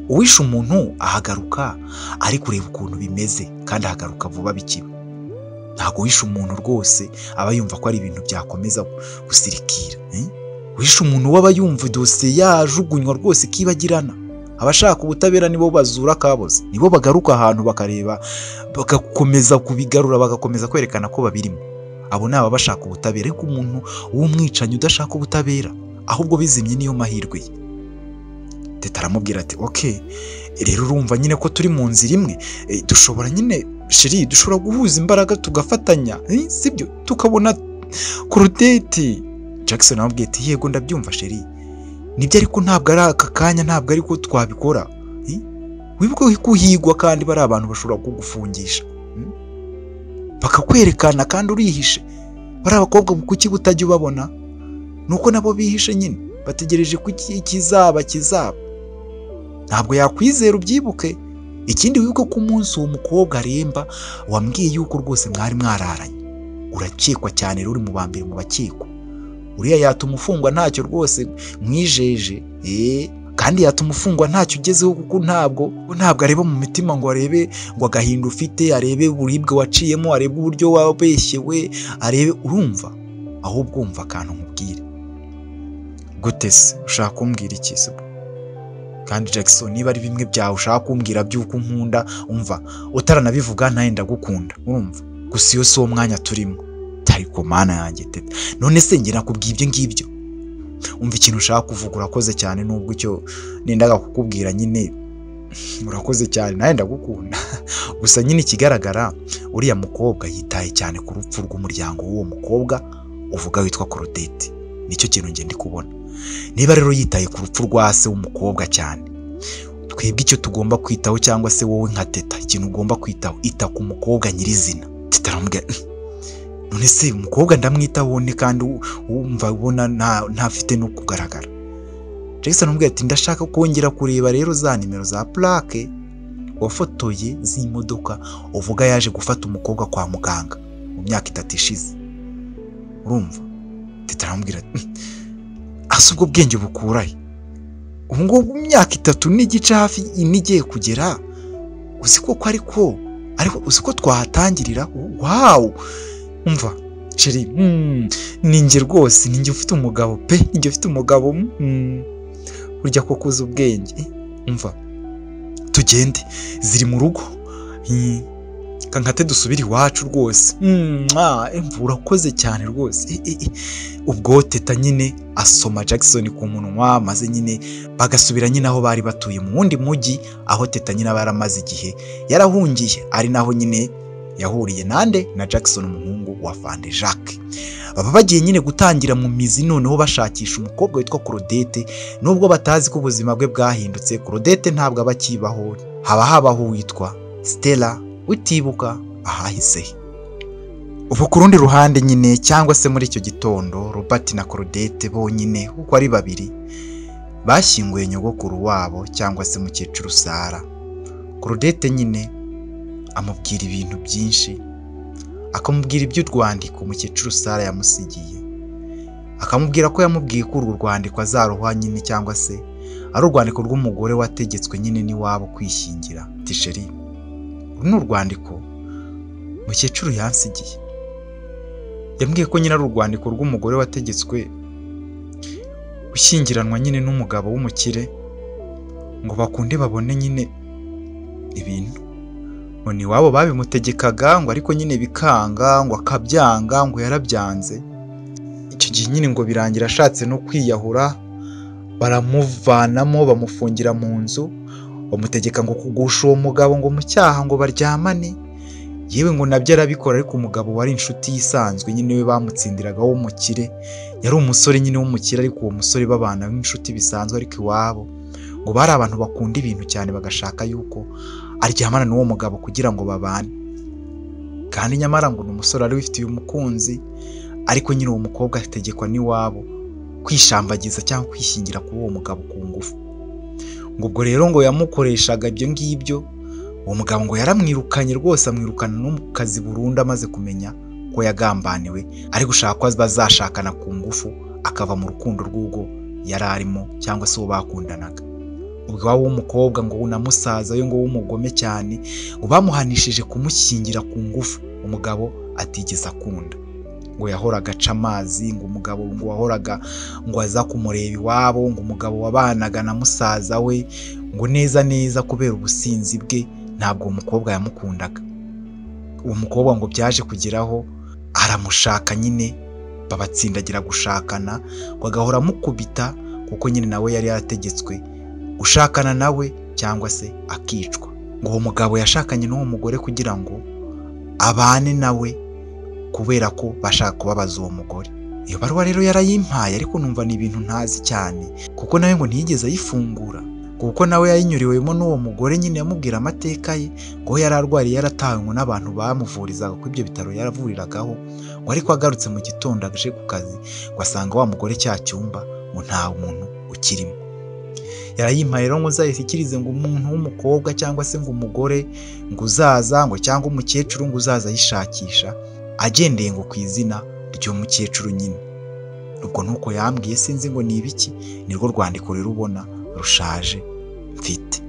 Uwishe umuntu ahagaruka ari kureba ukuntu bimeze, kandi ahagaruka vuba bikiba. Ntabwo wishe umuntu rwose aba yumva ko ari ibintu byakomeza gusirikira. Wishe umuntu waba yumva dosiye yajugunywa rwose ikibagirana. Abashaka ubutabera nibo bazura kaboze, nibo bagaruka ahantu bakareba, bagakomeza kubigarura, bagakomeza kwerekana ko babirimo. Abo ni abashaka ubutabera. Ariko umuntu w'umwicanyi udashaka ubutabera ahubwo bizimye niyo mahirwe ye. Teta aramubwira ati okay, rero urumva nyine ko turi mu nzira imwe, dushobora nyine sheri, dushobora guhuza imbaraga tugafatanya, sibyo, tukabona Claudette. Jackson aramubwira ati yego ndabyumva sheri, nibyo, ariko ntabwo ari aka kanya, ntabwo ariko twabikora. Wibuke ko uhigwa kandi bari abantu bashobora kugufungisha bakakwerekana kandi urihishe. Bari abakobwa kuki butajya ubabona? Nuko nabo bihishe nyine, bategereje ko ikizaba kizaba. Ntabwo yakwizera, ubyibuke. Ikindi wibuke ko umunsi uwo mukobwa aremba wambwiye yuko rwose mwari mwararanye. Urakekwa cyane rero, uri mu ba mbere mu bakekwa. Uriya yatuma ufungwa ntacyo rwose mwijeje, kandi yatuma ufungwa ntacyo ugezeho, kuko ntabwo areba mu mitima ngo arebe ngo agahinda ufite, arebe uburibwe waciyemo, arebe uburyo wabeshyewe, arebe, urumva. Ahubwo umva akantu nkubwire. Gute se ushaka kumbwira iki se? Kandi Jackson, niba ari bimwe byawe ushaka kumbwira by'uko unkunda, umva utaranabivuga nawe ndagukunda, urumva. Gusa iyo si uwo mwanya turimo. Ariko mana yanjye Teta, none se njye nakubwiye ibyo ngibyo? Umva ikintu ushaka kuvuga, urakoze cyane, nubwo icyo nendaga kukubwira nyine urakoze cyane, nawe ndagukunda. Gusa nyine ikigaragara uriya mukobwa yitaye cyane ku rupfu rw'umuryango w'uwo mukobwa uvuga witwa Claudette. Nicyo kintu njye ndi kubona. Niba rero yitaye ku rupfu rwa se w'umukobwa cyane, twebwe icyo tugomba kwitaho, cyangwa se wowe nka Teta ikintu ugomba kwitaho, ita ku mukobwa nyirizina. Teta aramubwira none se umukobwa ndamwitaho ne kandi wumva ubona ntafite no kugaragara. Jackson aramubwira ati ndashaka kongera kureba rero za nimero za plaque wafotoye z'imodoka uvuga yaje gufata umukobwa kwa muganga mu myaka 3 ishize. Urumva? Teta aramubwira ati asa ubwo bwenge bukurahe? Ubu ngubu imyaka 3 n'igice hafi 4 igiye kugera, uzi ko ariko uzi ko twahatangirira? Wow! Umva sheri, ninjye rwose, ninjye ufite umugabo pe, ninjye ufite umugabo, burya koko uzi ubwenge. Umva tugende, ziri mu rugo, kankate dusubire iwacu rwose. Urakoze cyane rwose. Ubwo Teta nyine asoma Jackson ku munwa, maze nyine bagasubira nyine aho bari batuye mu wundi mujyi, aho Teta nyine baramaze igihe yarahungiye, ari naho nyine yahuriye nande na Jackson umuhungu wa Fande Jacques. Baba bagiye nyine gutangira mu mizi noneho bashakisha umukobwa witwa Claudette, nubwo batazi ko ubuzima bwe bwahindutse. Claudette ntabwo aba akibaho, haba habaho uwitwa Stella utibuka ahahise. Ubu ku rundi ruhande nyine, cyangwa se muri icyo gitondo, Robert na Claudette bonyine uko ari babiri bashyinguye nyogokuru wabo cyangwa se mukecuru Sara. Claudette nyine amubwira ibintu byinshi, akamubwira iby'urwandiko mukecuru Sara yamusigiye, akamubwira ko yamubwiye ko urwo rwandiko azaruha nyine cyangwa se Ari urwandiko rw'umugore wategetswe nyine n'iwabo kwishyingira. Ati chérie, uru ni urwandiko mukecuru yansigiye. Yambwiye ko nyine ari urwandiko rw'umugore wategetswe gushyingiranwa nyine n'umugabo w'umukire ngo bakunde babone nyine ibintu. Ngo ni iwabo babimutegekaga, ngo ariko nyine bikanga, ngo akabyanga, ngo yarabyanze. Icyo gihe nyine ngo birangira ashatse no kwiyahura, baramuvanamo bamufungira mu nzu, bamutegeka ngo kugusha uwo mugabo ngo mu cyaha ngo baryamane. Yewe ngo nabyo arabikora, ariko umugabo wari inshuti isanzwe nyine we bamutsindiraga w'umukire, yari umusore nyine w'umukire, ariko uwo musore babana nk'inshuti bisanzwe, ariko iwabo ngo bari abantu bakunda ibintu cyane, bagashaka yuko aryamana n'uwo mugabo kugira ngo babane. Kandi nyamara ngo ni umusore wari wifitiye umukunzi, ariko nyine uwo mukobwa ategekwa n'iwabo kwishambagiza cyangwa kwishyingira kuri uwo mugabo ku ngufu. Ngo ubwo rero ngo yamukoreshaga ibyo ngibyo, uwo mugabo ngo yaramwirukanye rwose, amwirukana no mu kazi burundu, amaze kumenya ko yagambaniwe, ari gushaka ko bazashakana ku ngufu, akava mu rukundo rw'ubwo yari arimo cyangwa se uwo bakundanaga. Ubwo iwabo w'umukobwa ngo na musaza we ngo w'umugome cyane, ngo bamuhanishije kumushyingira ku ngufu umugabo atigeze akunda. Ngo yahoraga aca amazi, ngo umugabo ngo wahoraga ngo aza kumureba iwabo, ngo umugabo wabanaga na musaza we ngo neza neza kubera ubusinzi bwe ntabwo uwo mukobwa yamukundaga. Uwo mukobwa ngo byaje kugeraho aramushaka nyine, babatsindagira gushakana, ngo agahora amukubita kuko nyine nawe yari yarategetswe gushakana nawe cyangwa se akicwa. Ngo uwo mugabo yashakanye n'uwo mugore kugira ngo abane nawe kubera ko bashaka kubabaza uwo mugore. Iyo baruwa rero yarayimpaye, ariko numva ni ibintu ntazi cyane, kuko nawe ngo ntiyigeze ayifungura, kuko nawe yayinyuriwemo n'uwo mugore nyine yamubwira amateka ye, ngo yari arwariye yaratawe ngo n'abantu bamuvurizaga ku ibyo bitaro yaravuriragaho, ngo ariko agarutse mu gitondo aje ku kazi ngo asanga wa mugore cya cyumba ngo nta muntu ukirimo. Yarayimpaye rero ngo nzayishyikirize ngo umuntu w'umukobwa cyangwa se ngo umugore ngo uzaza ngo cyangwa umukecuru ngo uzaza ayishakisha, agendeye ngo ku izina ry'umukecuru nyine. Ubwo nuko yambwiye, sinzi ngo ni ibiki, nirwo rwandiko rero ubona rushaje mfite.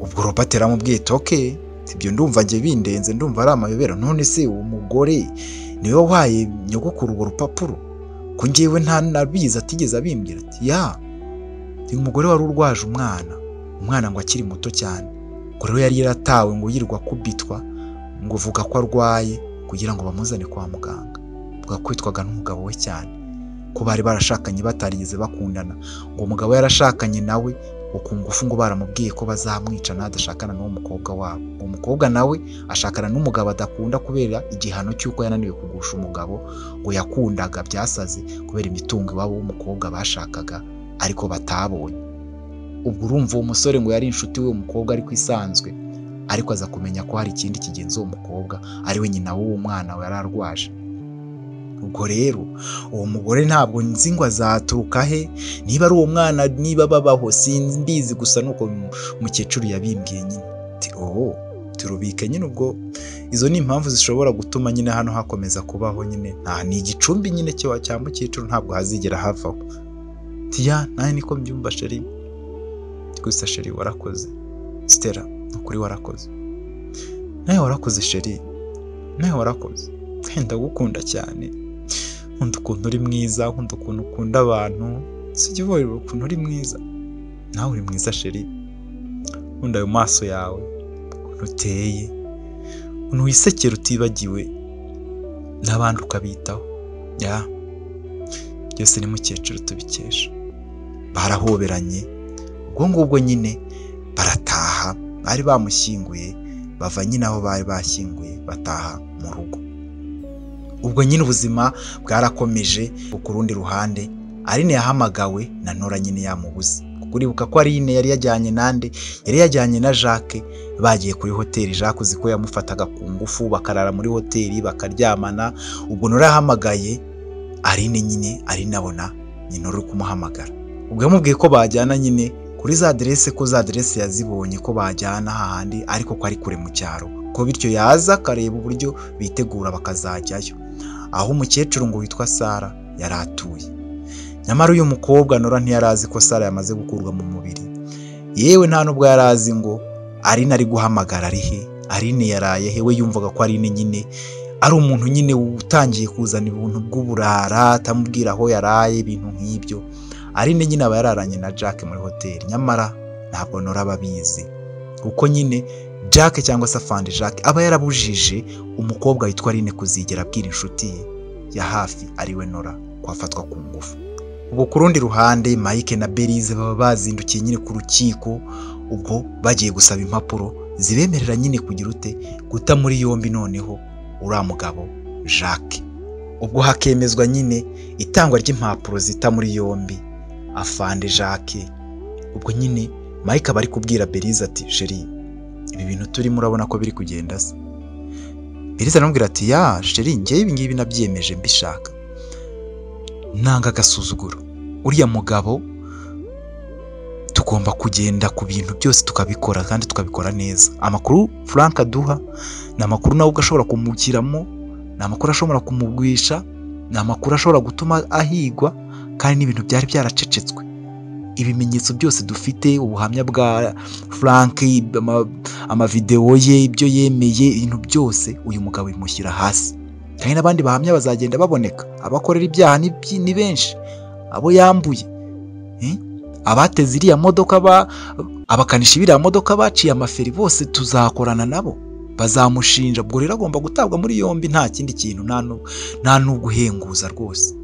Ubwo Robert yaramubwiye ati okay, ibyo ndumva njye bindenze, ndumva ari amayobera. None se uwo mugore niwe wahaye nyogokuru urwo rupapuro? Ko njyewe nta nabizi, atigeze abimbwira. Ati ya, uyu mugore wari urwaje umwana, umwana ngo akiri muto cyane, ngo rero yari yaratawe ngo yirirwa akubitwa, ngo uvuga ko arwaye kugira ngo bamuzane kwa muganga. Ubwo kwitwaga n'umugabo we cyane, ko bari barashakanye batarigeze bakundana, ngo umugabo yarashakanye nawe ngo ku ngufu, ngo baramubwiye ko bazamwica nadashakana n'uwo mukobwa wabo. Uwo mukobwa nawe ashakana n'umugabo adakunda kubera igihano cy'uko yananiwe kugusha umugabo ngo yakundaga byasaze, kubera imitungo iwabo w'umukobwa bashakaga ariko batabonye. Ubwo urumva uwo musore ngo yari inshuti w'uwo mukobwa ariko isanzwe, ariko aza kumenya ko hari ikindi kigenza uwo mukobwa ari we nyina w'uwo mwana yari arwaje. Ubwo rero uwo mugore ntabwo nzi ngo azaturuka he, niba ari uwo mwana, niba babaho simbizi, gusa nuko umukecuru yabimbwiye nyine. Ati oh, turubike nyine. Ubwo izo ni impamvu zishobora gutuma nyine hano hakomeza kubaho nyine, nta ni igicumbi nyine cya mukecuru, ntabwo hazigera havaho. Ati ya, nawe niko mbyumva chérie. Gusa chérie warakoze, Stella, nukuri warakoze. Nawe warakoze chérie, nawe warakoze. Ndagukunda cyane, nkunda ukuntu uri mwiza, nkunda ukuntu ukunda abantu, sijya ubona ukuntu uri mwiza. Nawe uri mwiza chérie, nkunda ayo maso yawe, ukuntu uteye, ukuntu wisekera utibagiwe n'abandi ukabitaho. Ya, byose ni mukecuru tubikesha. Barahoberanye ubwo ngubwo nyine barataha, bari bamushyinguye, bava nyine aho bari bashyinguye bataha mu rugo. Ubwo nyine ubuzima bwarakomeje. Ku rundi ruhande Aline yahamagawe na Nora nyine yamubuze, kuko uribuka ko Aline yari yajyanye nande, yari yajyanye na Jacques, bagiye kuri hoteli. Jacques uzi ko yamufataga ku ngufu, bakarara muri hoteli bakaryamana. Ubwo Nora yahamagaye Aline nyine, Aline abona nyina uri kumuhamagara. Ubwo yamubwiye ko bajyana nyine kuri za aderese, ko za aderese yazibonye, ko bajyana hahandi ariko ko ari kure mu cyaro, ko bityo yaza akareba uburyo bitegura bakazajyayo, aho umukecuru ngo witwa Sara yari atuye. Nyamara uyu mukobwa Nora ntiyari azi ko Sara yamaze gukurwa mu mubiri, yewe nta nubwo yari azi ngo Aline ari guhamagara ari he, Aline yaraye he. We yumvaga ko Aline nyine ari umuntu nyine utangiye kuzana ibintu bw'uburara, atamubwira aho yaraye, ibintu nk'ibyo. Aline nyine aba yararanye na Jack muri hoteli, nyamara ntabwo Nora aba abizi, kuko nyine Jack cyangwa se afande Jack aba yarabujije umukobwa witwa Aline kuzigera abwira inshuti ye ya hafi ariwe Nora ko afatwa ku ngufu. Ubwo ku rundi ruhande Mike na Belize baba bazindukiye nyine ku rukiko, ubwo bagiye gusaba impapuro zibemerera nyine kugira ute guta muri yombi noneho uriya mugabo Jacques. Ubwo hakemezwa nyine itangwa ry'impapuro zita muri yombi afande Jacques. Ubwo nyine Mike aba ari kubwira Belize ati sheri, ibi bintu turimo urabona ko biri kugenda se? Belize aramubwira ati ya sheri, njyewe ibi ngibi nabyiyemeje mbishaka, nanga agasuzuguro, uriya mugabo tugomba kugenda ku bintu byose tukabikora kandi tukabikora neza. Amakuru Frank aduha ni amakuru nawe ubwo ashobora kumugiramo, ni amakuru ashobora kumugwisha, ni amakuru ashobora gutuma ahigwa, kandi n'ibintu byari byaracecetswe. Ibimenyetso byose dufite, ubuhamya bwa Frank, amavidewo ye, ibyo yemeye, ibintu byose uyu mugabo bimushyira hasi. Kandi n'abandi bahamya bazagenda baboneka, abakorera ibyaha ni benshi, abo yambuye, abateze iriya modoka, abakanishi b'iriya modoka baciye amaferi, bose tuzakorana nabo, bazamushinja. Ubwo rero agomba gutabwa muri yombi, nta kindi kintu, nta n'uguhenguza rwose.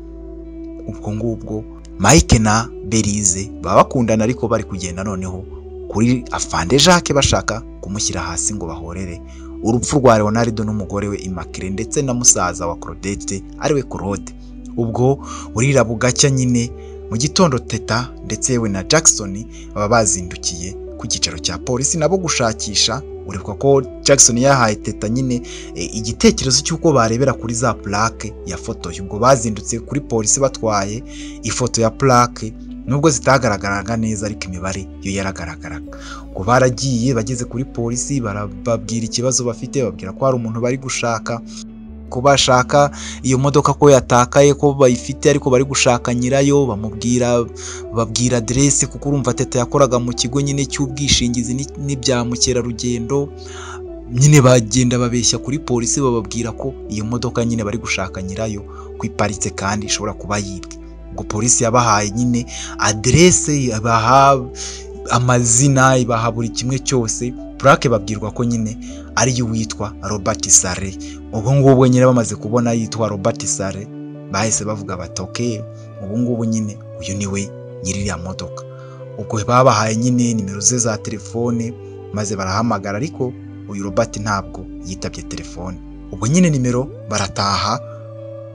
Ubwo ngubwo Mike na Belize baba bakundana, ariko bari kugenda noneho kuri afande Jacques bashaka kumushyira hasi ngo bahorere urupfu rwa Leonardo n'umugore we Immaculée ndetse na musaza wa Claudette ariwe Claude. Ubwo burira bugacya nyine mu gitondo Teta ndetse we na Jackson baba bazindukiye ku cyicaro cya polisi nabo gushakisha. Uribuka ko Jackson yahaye Teta nyine igitekerezo cy'uko barebera kuri za plaque yafotoye. Ubwo bazindutse kuri polisi batwaye ifoto ya plaque, nubwo zitagaragaraga neza ariko imibare yo yaragaragaraga. Ubwo baragiye bageze kuri polisi barababwira ikibazo bafite, babwira ko hari umuntu bari gushaka, ko bashaka iyo modoka ko yatakaye, ko bayifite ariko bari gushaka nyirayo. Bamubwira, babwira aderese, kuko urumva Teta yakoraga mu kigo nyine cy'ubwishingizi n'ibya mukerarugendo nyine. Bagenda babeshya kuri polisi, bababwira ko iyo modoka nyine bari gushaka nyirayo ko iparitse kandi ishobora kuba yibwe. Ubwo polisi yabahaye nyine aderese, ibaha amazina, ibaha buri kimwe cyose. Plaque babwirwa ko nyine ariyo witwa Robert Sare. Ubwo ngubwo nyine bamaze kubona yitwa Robert Sare, bahise bavuga bati okay, ubu ngubu nyine uyu niwe nyiri iriya modoka. Ubwo babahaye nyine nimero ze za telefone maze barahamagara, ariko uyu Robert ntabwo yitabye telefone. Ubwo nyine nimero barataha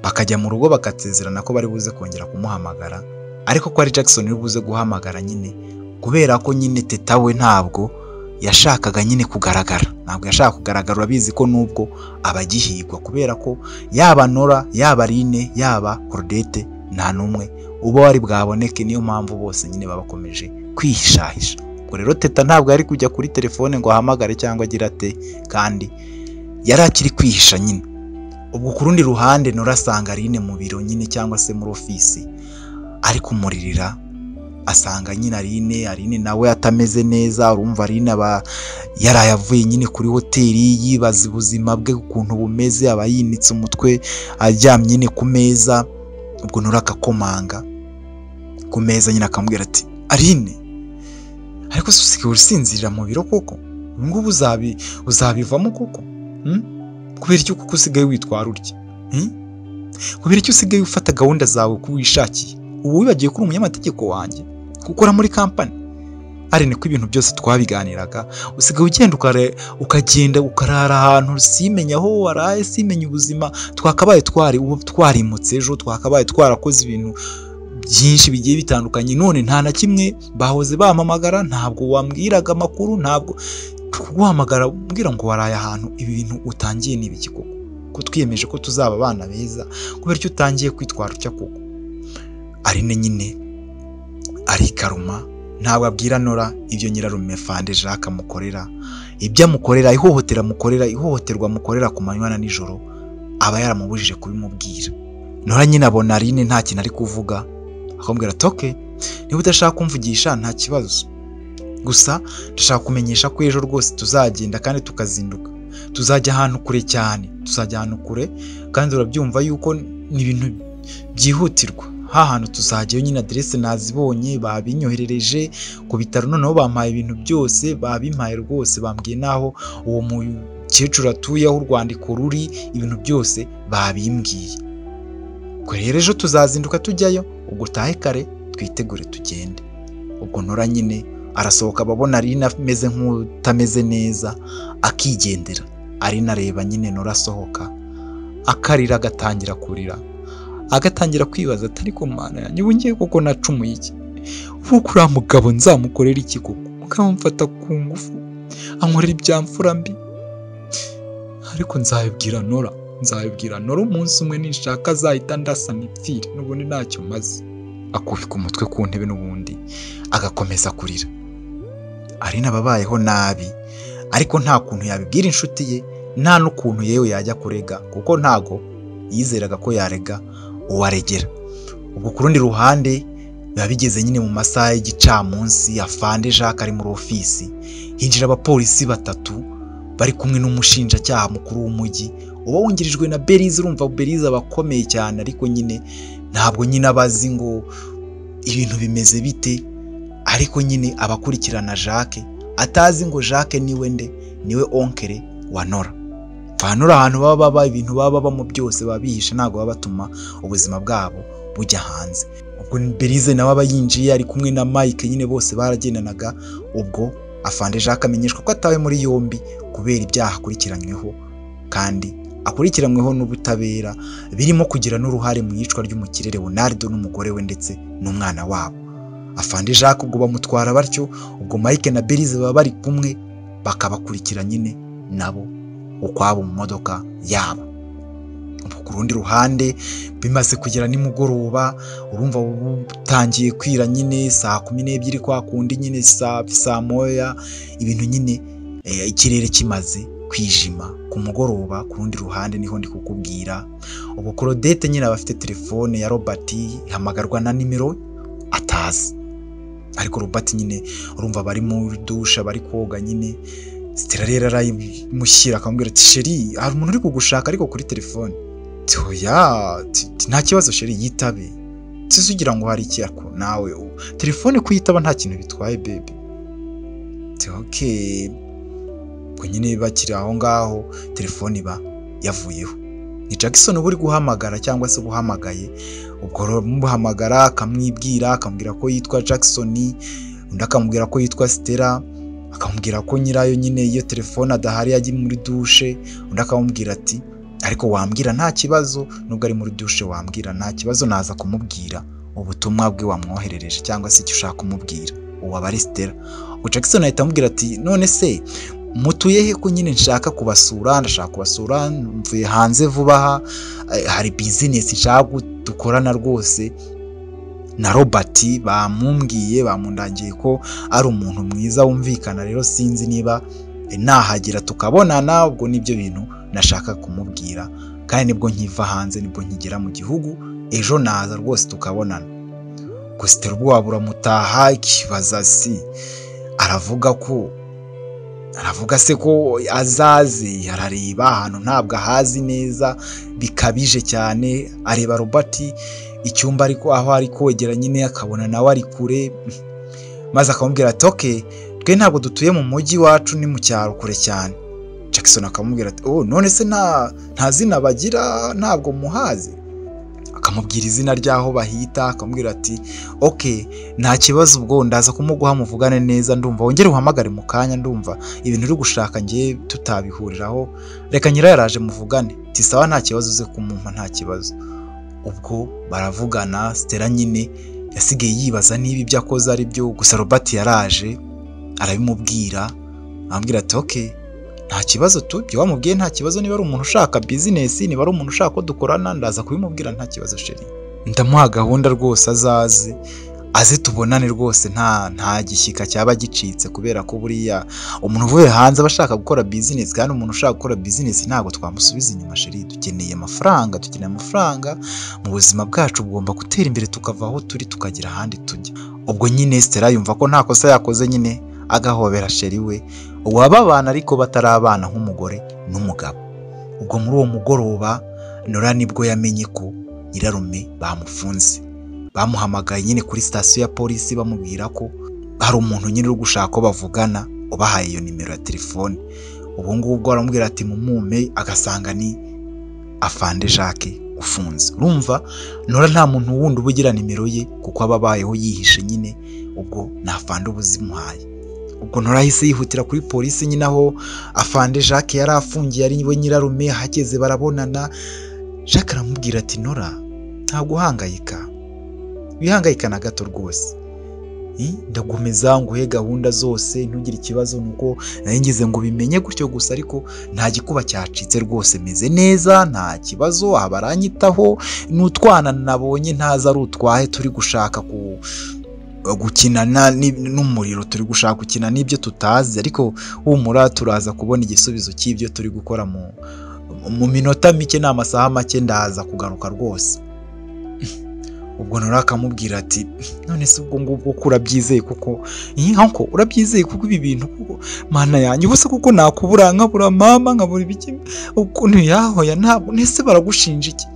bakajya mu rugo, bagasezerana ko bari buze kongera kumuhamagara, ariko ko ari Jackson uri buze guhamagara nyine, kubera ko nyine Teta we ntabwo yashakaga nyine kugaragara, ntabwo yashaka kugaragara. Urabizi ko nubwo abagihigwa, kubera ko yaba Nora, yaba Aline, yaba Claudette, nta n'umwe uba wari bwaboneke. Niyo mpamvu bose nyine babakomeje kwihishahisha. Ubwo rero Teta ntabwo yari kujya kuri telefone ngo ahamagare cyangwa agira ate, kandi yari akiri kwihisha nyine. Ubwo ku rundi ruhande Nora asanga Aline mu biro nyine cyangwa se muri ofisi ari kumuririra, asanga nyine Aline nawe atameze neza. Urumva Aline aba yaraye avuye nyine kuri hoteli, yibaza ubuzima bwe ukuntu bumeze, aba yinitse umutwe aryamye nyine ku meza. Ubwo Nora akakomanga ku meza nyine akamubwira ati Aline, ariko se usigaye usinzirira mu biro koko? Ubu ngubu uzabivamo koko? Kubera iki kuko usigaye witwara utya? Kubera iki usigaye ufata gahunda zawe uko wishakiye? Ubu wibagiwe ko uri umunyamategeko wanjye, gukora muri kampani? Aline, ko ibintu byose twabiganiraga, usigaye ugenda ukagenda ukarara ahantu simenya aho waraye, simenya ubuzima. Twakabaye twari ubu twarimutse ejo, twakabaye twarakoze ibintu byinshi bigiye bitandukanye, none nta na kimwe. Bahoze bampamagara, ntabwo wambwiraga amakuru, ntabwo kuguhamagara umbwira ngo waraye ahantu. Ibi bintu utangiye ni ibiki koko? Ko twiyemeje ko tuzaba abana beza, kubera icyo utangiye kwitwara utya koko? Aline nyine arikaruma, ntabwo abwira Nora ibyo nyirarume Fande Jacques amukorera, ibyo amukorera, ihohotera amukorera, ihohoterwa amukorera ku manywa na nijoro, aba yaramubujije kubimubwira. Nora nyine abona Aline nta kintu ari kuvuga, Akamubwira ati okay, niba udashaka kumvugisha nta kibazo, gusa ndashaka kumenyesha ko ejo rwose tuzagenda kandi tukazinduka, tuzajya ahantu kure cyane, tuzajya ahantu kure kandi urabyumva yuko ni ibintu byihutirwa. Hantu tuzajyayo nyine, aderese nazibonye, babinyoherereje ku bitaro, noneho bampaye ibintu byose, babimpaye rwose, bambwiye naho uwo mukecuru atuye, aho urwandiko ruri, ibintu byose babimbwiye. Ubwo rero ejo tuzazinduka tujyayo, ubwo utahe kare twitegure tugende. Ubwo Nora nyine arasohoka, ababona Aline ameze nk'utameze neza akigendera. Aline areba nyine Nora asohoka akarira, agatangira kurira, agatangira kwibaza ati ariko Mana yanjye ubu ngiye koko nacumuye iki? Ubu uriya mugabo nzamukorera iki koko? Mukamufata ku ngufu ankorera ibya mfura mbi, ariko nzabibwira Nora, nzabibwira Nora umunsi umwe nishaka azahita ndasa nipfire, n'ubundi ntacyo maze. Akubika umutwe ku ntebe n'ubundi agakomeza kurira. Aline ababayeho nabi, ariko nta kuntu yabibwira inshuti ye, nta n'ukuntu yewe yajya kurega, kuko ntago yizeraga ko yarega uwaregera. Ubwo ku rundi ruhande biba bigeze nyine mu masaha y'igicamunsi, afande Jacques ari muri ofisi, hinjira abapolisi batatu bari kumwe n'umushinjacyaha mukuru w'umujyi uba wungirijwe na Berize. Urumva Berize aba akomeye cyane, ariko nyine ntabwo nyine abazi ngo ibintu bimeze bite, ariko nyine abakurikirana Jacques atazi ngo Jacques niwe nde, niwe onkere wa Nora. Nora ahantu baba baba, ibintu baba babamo byose babihisha, ntabwo baba batuma ubuzima bwabo bujya hanze. Ubwo Berize nawe aba yinjiye ari kumwe na Mike, nyine bose baragendanaga. Ubwo afande Jacques amenyeshwa ko atawe muri yombi kubera ibyaha akurikiranyweho, kandi akurikiranyweho n'ubutabera, birimo kugira n'uruhare mu iyicwa ry'umukire Leonardo n'umugore we ndetse n'umwana wabo. Afande Jacques ubwo bamutwara batyo, ubwo Mike na Berize baba bari kumwe bakabakurikira nyine nabo ukwabo mu modoka yabo. Ku rundi ruhande bimaze kugera nimugoroba, urumva butangiye kwira nyine saa 12 kwa kundi nyine saa moya, ibintu nyine ikirere kimaze kwijima ku mugoroba. Ku rundi ruhande niho ndi kukubwira, ubu Claudette nyine aba afite telefone ya Robert, ihamagarwa na nimero atazi, ariko Robert nyine urumva bari muri dusha bari koga nyine. Stella rero arayimushyira akamubwira ati sheri hari umuntu uri kugushaka ariko kuri telefone. Oya nta kibazo sheri yitabe, ugira ngo hari iki nawe telefone kuyitaba nta kintu bitwaye bebe. Okay, ubwo nyine bakiri aho ngaho telefone iba yavuyeho, ni Jackson uba uri guhamagara cyangwa se ubuhamagaye. Ubwo muhamagara akamwibwira, akamubwira ko yitwa Jackson, undi akamubwira ko yitwa Stella, akamubwira ko nyirayo nyine iyo telefone adahari yagiye muri dushe, undi akamubwira ati ariko wambwira nta kibazo, nubwo ari muri dushe wambwira nta kibazo, naza kumubwira ubutumwa bwe wamwoherereje cyangwa se icyo ushaka kumubwira. Uwo aba ari Stella. Ubwo Jackson ahita amubwira ati none se mutuye he ko nyine nshaka kubasura, ndashaka kubasura mvuye hanze vuba aha, hari business nshaka dukorana rwose na Robert, bamumbwiye bamundangiye ko ari umuntu mwiza wumvikana, rero sinzi niba nahagera tukabonana. Ubwo nibyo bintu nashaka kumubwira, kandi nibwo nkiva hanze, nibwo nkigera mu gihugu, ejo naza rwose tukabonana. Gusa ubwoba buramutaha, ikibaza si aravuga ko aravuga se ko azaze, arareba ahantu ntabwo ahazi neza bikabije cyane, areba Robert icyumba ariko aho ari kogera nyine akabona nawe ari kure, maze akamubwira ati okay twe ntabwo dutuye mu mujyi wacu, ni mu cyaro kure cyane. Jackson akamubwira ati oh none se nta zina bagira, ntabwo muhazi? Akamubwira izina ryaho bahita, akamubwira ati okay nta kibazo, ubwo ndaza kumuguha muvugane neza, ndumva wongere uhamagare mu kanya, ndumva ibintu uri gushaka ngiye tutabihuriraho, reka nyirayo yaraje muvugane. Ati sawa nta kibazo uze kumumpa nta kibazo. Ubwo baravugana, Stella nyine yasigaye yibaza niba ibyo akoze ari byo, gusa Robert yaraje arabimubwira, amubwira ati okay nta kibazo tu, ibyo wamubwiye nta kibazo, niba ari umuntu ushaka business, niba ari umuntu ushaka ko dukorana ndaza kubimubwira nta kibazo sheri, ndamuha gahunda rwose azaze. Aze tubonane rwose, nta gishyika cyaba gicitse, kubera ko buriya umuntu uvuye hanze aba ashaka gukora business, kandi umuntu ushaka gukora business ntabwo twamusubiza inyuma chéri. Dukeneye amafaranga, dukeneye amafaranga mu buzima bwacu, bugomba gutera imbere tukava aho turi tukagera ahandi tujya. Ubwo nyine Stella yumva ko nta kosa yakoze nyine, agahobera chéri we, uwababana ariko batarabana nk'umugore n'umugabo. Ubwo muri uwo mugoroba Nora nibwo yamenye ko nyirarume bamufunze. Bamuhamagaye nyine kuri sitasiyo ya polisi, bamubwira ko hari umuntu nyine uri gushaka ko bavugana, ubahaye iyo nimero ya telefone. Ubu ngubwo aramubwira ati mumume, agasanga ni afande Jacques ufunze. Urumva Nora nta muntu wundi uba ugira nimero ye, kuko aba abayeho yihishe nyine, ubwo ni afande uba uzimuhaye. Ubwo Nora yahise yihutira kuri polisi nyine aho afande Jacques yari afungiye, ari we nyirarume. Ahageze barabonana, Jacques aramubwira ati Nora ntabwo uhangayika, wihangayika na gato rwose, ndagomeza nguhe gahunda zose, ntugire ikibazo, nuko nari ngize ngo ubimenye gutyo gusa, ariko nta gikuba cyacitse rwose, meze neza nta kibazo, aha baranyitaho, n'utwana nabonye ntazi ari utwahe, turi gushaka gukina n'umuriro, turi gushaka gukina n'ibyo tutazi, ariko humura turaza kubona igisubizo cy'ibyo turi gukora mu minota mike, ni amasaha make ndaza kugaruka rwose. Ubwo Nora akamubwira ati none se ubwo ngubwo ko urabyizeye kuko nko urabyizeye kuko ibi bintu kuko mana yanjye ubuse kuko nakubura nkabura mama nkabura ibiki ukuntu yahoya ntabwo nese baragushinja iki?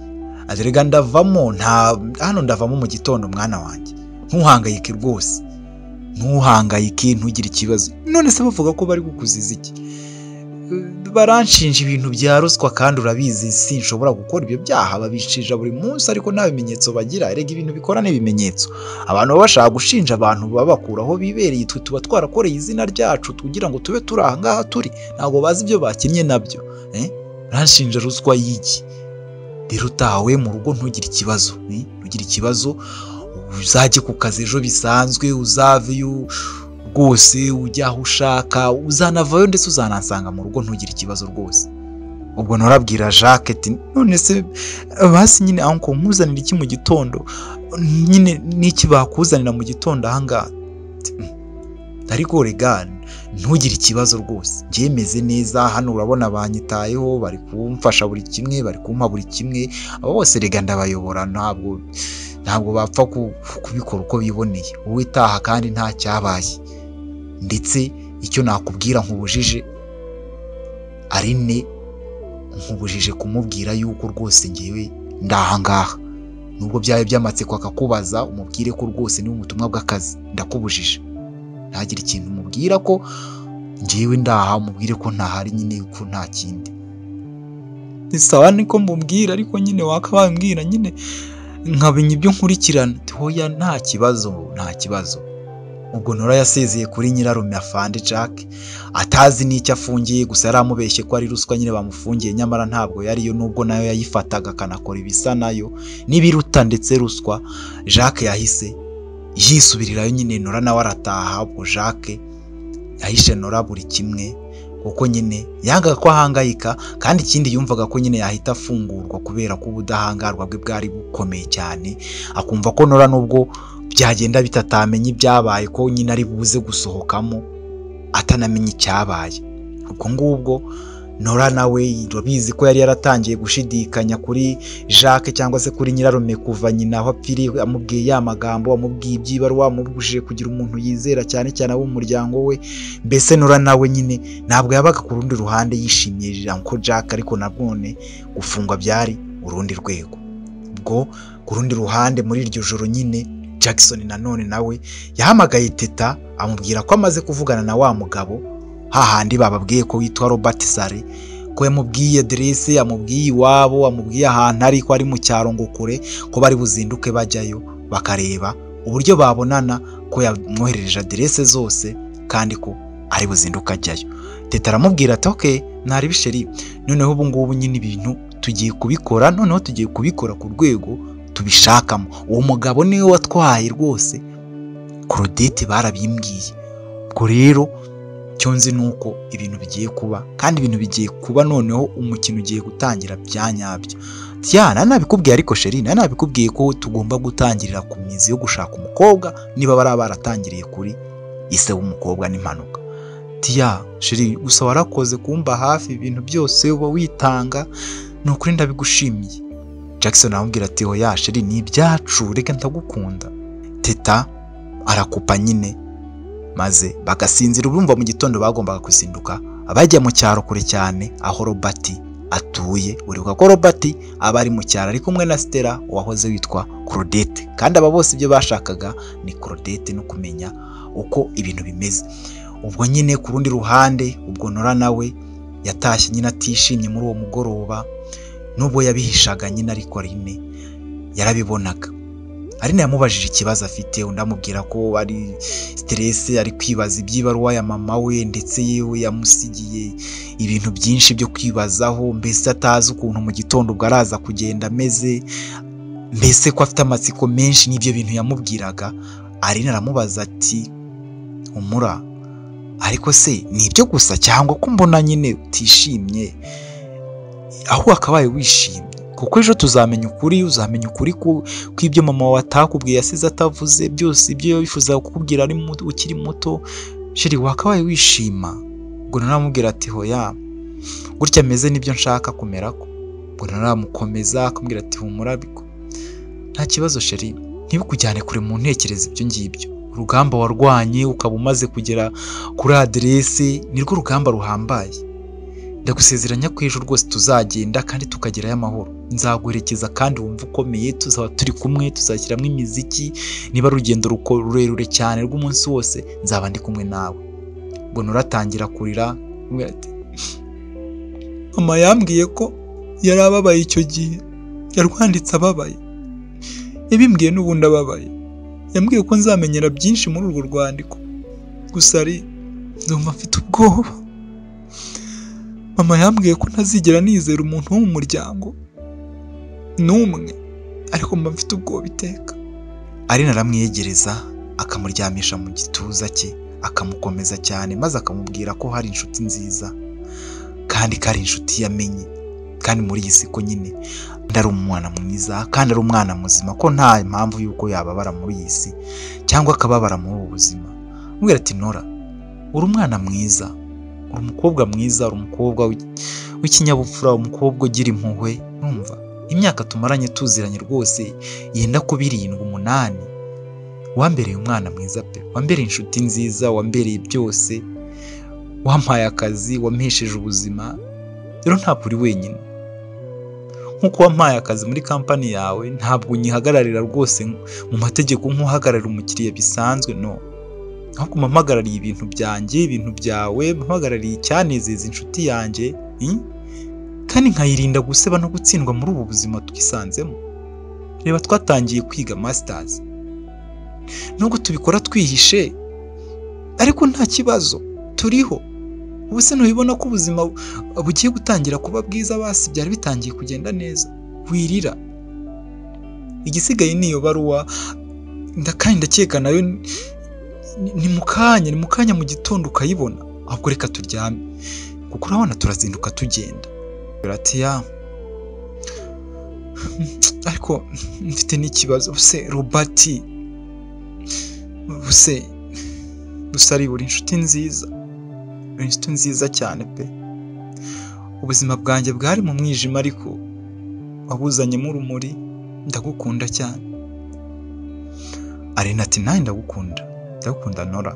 Ati ndavamo, nta hano ndavamo mu gitondo mwana wanjye, ntuhangayike rwose, ntuhangayike, ntugire ikibazo. None se bavuga ko bari kukuziza iki? Baranshinja ibintu bya ruswa kandi urabizi sinshobora gukora ibyo byaha, babishinja buri munsi ariko nta bimenyetso bagira. Erega ibintu bikora n'ibimenyetso, abantu baba bashaka gushinja abantu babakura aho bibereye, twe tuba twarakoreye izina ryacu kugira ngo tube turi aha ngaha turi, ntabwo bazi ibyo bakinnye nabyo. Baranshinja ruswa y'iki? Rero utawe mu rugo ntugire ikibazo, ntugire ikibazo, uzajye ku kazi ejo bisanzwe, uzaveyo rwose ujya aho ushaka, uzanavayo ndetse uzanansanga mu rugo, ntugire ikibazo rwose. Ubwo nturabwira Jacques ati none se basi nyine uncle nkuzanira iki mu gitondo, nyine n'iki bakuzanira mu gitondo aha ngaha? Ariko rega ntugire ikibazo rwose, njye meze neza hano, urabona banyitayeho, bari kumfasha buri kimwe, bari kumpa buri kimwe, abo bose rega ndabayobora, ntabwo bapfa kubikora uko biboneye, wowe itaha kandi nta cyabaye. Ndetse icyo nakubwira nkubujije Aline, nkubujije kumubwira yuko rwose ngewe ndaha ngaha, nubwo byaba by'amatsiko akakubaza umubwire ko rwose ni ubutumwa bw'akazi, ndakubujije, ntagire ikintu umubwira ko ngewe ndaha, umubwire ko ntahari nyine, ko nta kindi. Ni sawa niko mbubwira, ariko nyine wakabambwira nyine nkamenya ibyo nkurikirana. Hoya nta kibazo, nta kibazo. Ubwo Nora yasezeye kuri nyirarume afande Jack, atazi n'icyo afungiye, gusa yari amubeshye ko ari ruswa nyine bamufungiye, nyamara ntabwo yariyo, nubwo nayo yayifataga akanakora ibisa nayo n'ibiruta ndetse ruswa. Jacques yahise yisubirirayo nyine, Nora nawe arataha. Ubwo Jacques yahishe Nora buri kimwe, kuko nyine yangaga ko ahangayika, kandi ikindi yumvaga ko nyine yahita afungurwa kubera ko ubudahangarwa bwe bwari bukomeye cyane, akumva ko Nora nubwo byagenda bitatamenya ibyabaye ko nyine ari buze gusohokamo atanamenye icyabaye. Ubwo ngubwo Nora nawe urabizi ko yari yaratangiye gushidikanya kuri Jacques cyangwa se kuri nyirarume kuva nyina aho apfiriye, amubwiye ya magambo, amubwiye iby'ibaruwa, amubujije kugira umuntu yizera cyane cyane abo mu muryango we. Mbese Nora nawe nyine ntabwo yabaga ku rundi ruhande yishimiye Uncle Jack, ariko nabwone gufungwa byari urundi rwego. Ubwo ku rundi ruhande muri iryo joro nyine Jackson nanone nawe yahamagaye Teta amubwira ko amaze kuvugana na wa mugabo hahandi bababwiye ko witwa Robert Sare, ko yamubwiye aderese, amubwiye iwabo, amubwiye ahantu ari, ko ari mu cyaro ngo kure, ko bari buzinduke bajyayo bakareba uburyo babonana, ko yamwoherereje aderese zose kandi ko ari buzinduke ajyayo. Teta aramubwira ati okay ntari bisheri, noneho ubu ngubu nyine ibintu tugiye kubikora, noneho tugiye kubikora ku rwego tubishakamo. Uwo mugabo niwe watwaye rwose Claudette, barabimbwiye. Ubwo rero icyo nzi ni uko ibintu bigiye kuba, kandi ibintu bigiye kuba, noneho umukino ugiye gutangira bya nyabyo. Ati ya nabikubwiye ariko chérie, nabikubwiye ko tugomba gutangirira ku mizi yo gushaka umukobwa, niba bari baratangiriye kuri ise w'umukobwa n'impanuka. Ati ya chérie, gusa warakoze kumba hafi, ibintu byose uba witanga, ni ukuri ndabigushimiye. Jackson aramubwira ati oya chérie, ni ibyacu, reka ndagukunda. Teta arakupa nyine, maze bagasinzira. Urumva mu gitondo bagombaga kuzinduka bajya mu cyaro kure cyane aho Robert atuye. Uribuka ko Robert aba ari mu cyaro ari kumwe na Stella wahoze witwa Claudette, kandi aba bose ibyo bashakaga ni Claudette no kumenya uko ibintu bimeze. Ubwo nyine ku rundi ruhande, ubwo Nora nawe yatashye nyine atishimye muri uwo mugoroba, nubwo yabihishaga nyine, ariko Aline yarabibonaga. Aline yamubajije ikibazo afite, undi amubwira ko ari stress, ari kwibaza iby'ibaruwa ya mama we, ndetse yewe yamusigiye ibintu byinshi byo kwibazaho, mbese atazi ukuntu mu gitondo ubwo araza kugenda ameze, mbese ko afite amatsiko menshi n'ibyo bintu yamubwiraga. Aline aramubaza ati humura, ariko se ni ibyo gusa cyangwa ko mbona nyine utishimye? Aho wakabaye wishimye, kuko ejo tuzamenya ukuri, uzamenya ukuri kw'ibyo mama wawe atakubwiye, yasize atavuze byose ibyo yifuzaga kukubwira ari ukiri muto. Chérie, wakabaye wishima. Ubwo naramubwira ati hoya, gutya ameze nibyo nshaka kumera ko. Ubwo naramukomeza akamubwira ati humura, ariko nta kibazo chérie, ntibikujyane kure mu ntekerezo ibyo ngibyo. Urugamba warwanye ukaba umaze kugera kuri aderese nirwo rugamba ruhambaye. Ndagusezeranya ko ejo rwose tuzagenda kandi tukagerayo amahoro, nzaguherekeza kandi wumva ukomeye, tuzaba turi kumwe, tuzashyiramo imiziki, niba ari urugendo rurerure cyane rw'umunsi wose nzaba ndi kumwe nawe. Ubwo uratangira kurira, ati mama yambwiye ko yari ababaye icyo gihe, yarwanditse ababaye, yabimbwiye n'ubundi ababaye, yambwiye ko nzamenyera byinshi muri urwo rwandiko, gusa ari ndumva mfite ubwoba. Mama yambwiye ko ntazigera nizera umuntu wo mu muryango n'umwe, ariko mba mfite ubwoba iteka. Aline aramwiyegereza akamuryamisha mu gituza cye, akamukomeza cyane, maze akamubwira ko hari inshuti nziza kandi ko ari inshuti yamenye, kandi muri iyi si ko nyine ari umwana mwiza kandi ari umwana muzima, ko nta mpamvu y'uko yababara muri iyi si cyangwa akababara muri ubu buzima. Amubwira ati Nora, uri umwana mwiza, uri umukobwa mwiza, uri umukobwa w'ikinyabupfura, umukobwa ugira impuhwe. Numva imyaka tumaranye tuziranye rwose yenda kuba 7 8, wambereye umwana mwiza pe, wambereye inshuti nziza, wambereye byose, wampaye akazi, wampesheje ubuzima. Rero ntabwo uri wenyine, nkuko wampaye akazi muri kampani yawe, ntabwo unyihagararira rwose mu mategeko nk'uhagararira umukiriya bisanzwe, no, ahubwo mpagarariye ibintu byanjye, ibintu byawe, mpagarariye icyanezeza inshuti yanjye, kandi nkayirinda guseba no gutsindwa muri ubu buzima twisanzemo. Reba twatangiye kwiga masters, nubwo tubikora twihishe, ariko nta kibazo turiho. Ubu se ntubibona ko ubuzima bugiye gutangira kuba bwiza? Basi byari bitangiye kugenda neza, wirira. Igisigaye ni iyo baruwa, kandi ndakeka nayo ni mu kanya, ni mu kanya mu gitondo ukayibona. Ahubwo reka turyame, kuko urabona turazinduka tugenda. Ati ya, ariko mfite n'ikibazo, se Robert, buse gusa ari buri inshuti nziza, uri inshuti nziza cyane pe. Ubuzima bwanjye bwari mu mwijima ariko wabuzanyemo urumuri, ndagukunda cyane. Aline ati nanjye ndagukunda, ndagukunda Nora,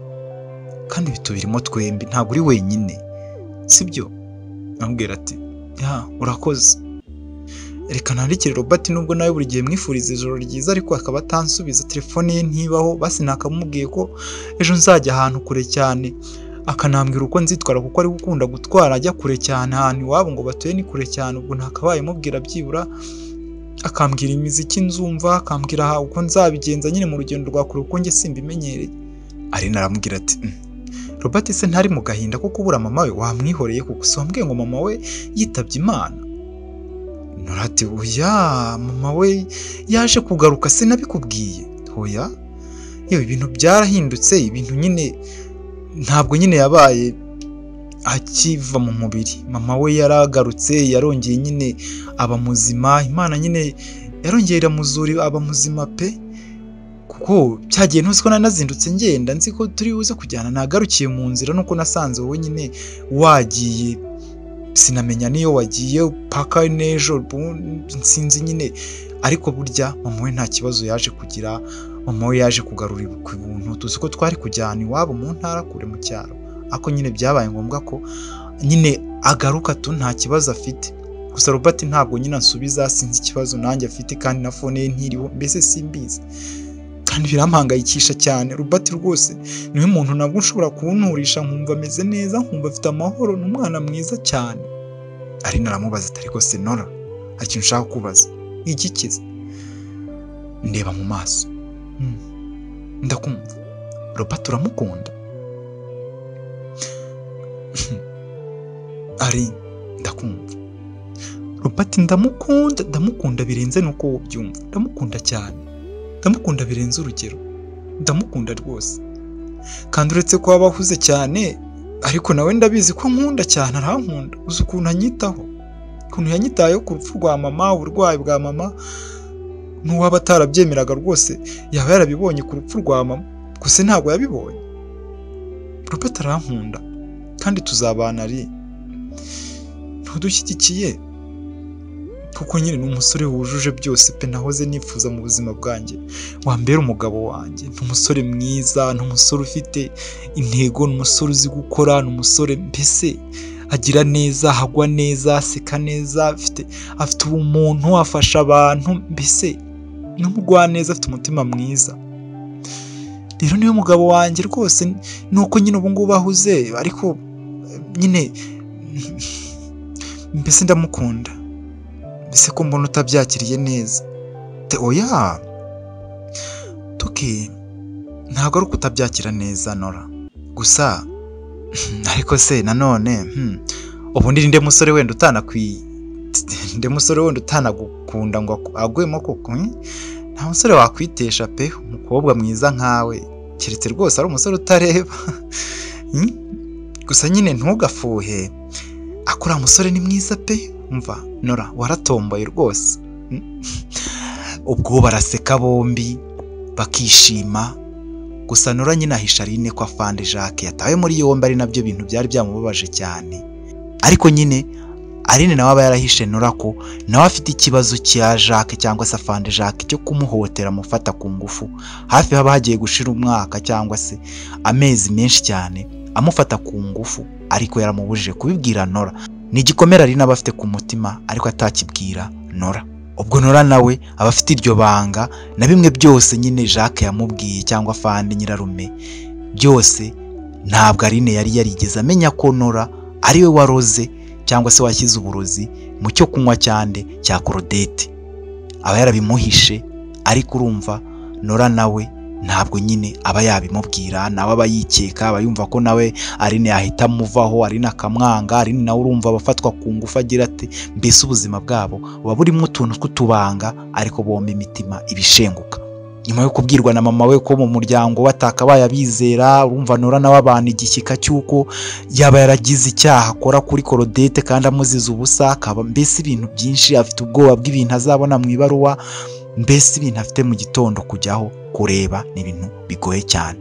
kandi ibi tubirimo twembi, ntabwo uri wenyine, sibyo? Amubwira ati ya urakoze, reka nandikire Robert, nubwo nawe buri gihe mwifuriza ijoro ryiza ariko akaba atansubiza, telefone ye ntibaho, basi nakamubwiye ko ejo nzajya ahantu kure cyane, akanambwira uko nzitwara, kuko ari gukunda gutwara ajya kure cyane, ahantu iwabo ngo batuye ni kure cyane. Ubwo ntakabaye mubwira byibura akambwira imiziki nzumva, akambwira uko nzabigenza nyine mu rugendo rwa kure, kuko njye simbimenyereye. Aline aramubwira ati Robert se ntari mu gahinda ko kubura mama we, wamwihoreye kuko si wambwiye ngo mama we yitabye Imana? Nora ati oya, mama we yaje kugaruka, sinabikubwiye. Oya, yewe ibintu byarahindutse, ibintu nyine ntabwo nyine yabaye akiva mu mubiri mama we yaragarutse, yarongeye nyine aba muzima, Imana nyine yarongeye iramuzura aba muzima pe. Kuko cyagiye ntuzi ko nanazindutse ngenda nzi ko turi buze kujyana, nagarukiye mu nzira nuko nasanze wowe nyine wagiye, sinamenya niyo wagiye paka n'ejo sinzi nyine. Ariko burya mama we nta kibazo yaje kugira, mama we yaje kugarura ku buntu, tuzi ko twari kujyana iwabo mu ntara kure mu cyaro, ariko nyine byabaye ngombwa ko nyine agaruka tu nta kibazo afite. Gusa Robert ntabwo nyine ansubiza, sinzi ikibazo nanjye afite, kandi na phone ye ntiriho, mbese simbizi, kandi birampangayikisha cyane. Robert rwose niwe muntu nabwo ushobora kunturisha nkumva ameze neza, nkumva afite amahoro, ni umwana mwiza cyane. Aline aramubaza ati ariko se Nora, hari ikintu ushaka kubaza? Igikiza? Ndeba mu maso. Ndakumva. Robert uramukunda? Ari ndakumva. Robert ndamukunda, ndamukunda birenze nuko ubyumva, ndamukunda cyane, ndamukunda birenze urugero, ndamukunda rwose. Kandi uretse ko aba ahuze cyane, ariko nawe ndabizi ko nkunda cyane, arankunda. Uzi ukuntu anyitaho, ukuntu yanyitayeho ku rupfu rwa mama, uburwayi bwa mama, n'uwaba atarabyemeraga rwose yaba yarabibonye ku rupfu rwa mama, gusa ntabwo yabibonye. Robert arankunda kandi tuzabana, ari ntudushyigikiye kuko nyine ni umusore wujuje byose pe, nahoze nifuza mu buzima bwanjye, wambera umugabo wanjye. Ni umusore mwiza, ni umusore ufite intego, ni umusore uzi gukora, ni umusore mbese agira neza, agwa neza, aseka neza, afite ubumuntu, afasha abantu, mbese ni umugwaneza, afite umutima mwiza. Rero niwe mugabo wanjye rwose, nuko nyine ubu ngubu ahuze, ariko nyine mbese ndamukunda. Mbese ko mbona utabyakiriye neza? Oya tuki, ntabwo ari ukutabyakira neza Nora, gusa ariko se nanone ubundi ninde musore wenda ninde musore wenda utanagukunda ngo agwemo koko? Nta musore wakwitesha pe, umukobwa mwiza nkawe, keretse rwose ari umusore utareba. Gusa nyine ntugafuhe, akora musore ni mwiza pe. Umva Nora, waratomboye rwose. Ubwo baraseka bombi bakishima. Gusa Nora nyine ahisha Aline ko afande Jacques yatawe muri yombi, ari nabyo bintu byari byamubabaje cyane. Ariko nyine Aline nawe aba yarahishe Nora ko nawe afite ikibazo cya Jacques cyangwa se afande Jacques cyo kumuhotera amufata ku ngufu, hafi haba hagiye gushira umwaka cyangwa se amezi menshi cyane amufata ku ngufu, ariko yaramubujije kubibwira Nora. Ni igikomere Aline aba afite ku mutima ariko atakibwira Nora. Ubwo Nora nawe aba afite iryo banga na bimwe byose nyine Jacques yamubwiye cyangwa afande nyirarume byose, ntabwo Aline yari yarigeze amenya ko Nora ari we waroze cyangwa se washyize uburozi mu cyo kunywa cyande cya Claudette. Aba yarabimuhishe, ariko urumva Nora nawe ntabwo nyine aba yabimubwira, nawe aba yikeka, aba yumva ko nawe Aline yahita amuvaho, Aline akamwanga. Aline nawe urumva abafatwa ku ngufu agira ati mbese ubuzima bwabo buba burimo utuntu tw'utubanga, ariko bombi imitima ibishenguka. Nyuma yo kubwirwa na mama we ko mu muryango batakabaye abizera, urumva Nora nawe abana igishyika cy'uko yaba yaragize icyaha akora kuri Claudette kandi amuziza ubusa, akaba mbese ibintu byinshi, afite ubwoba bw'ibintu azabona mu ibaruwa, mbese ibintu afite mu gitondo kujyaho kureba ni ibintu bigoye cyane.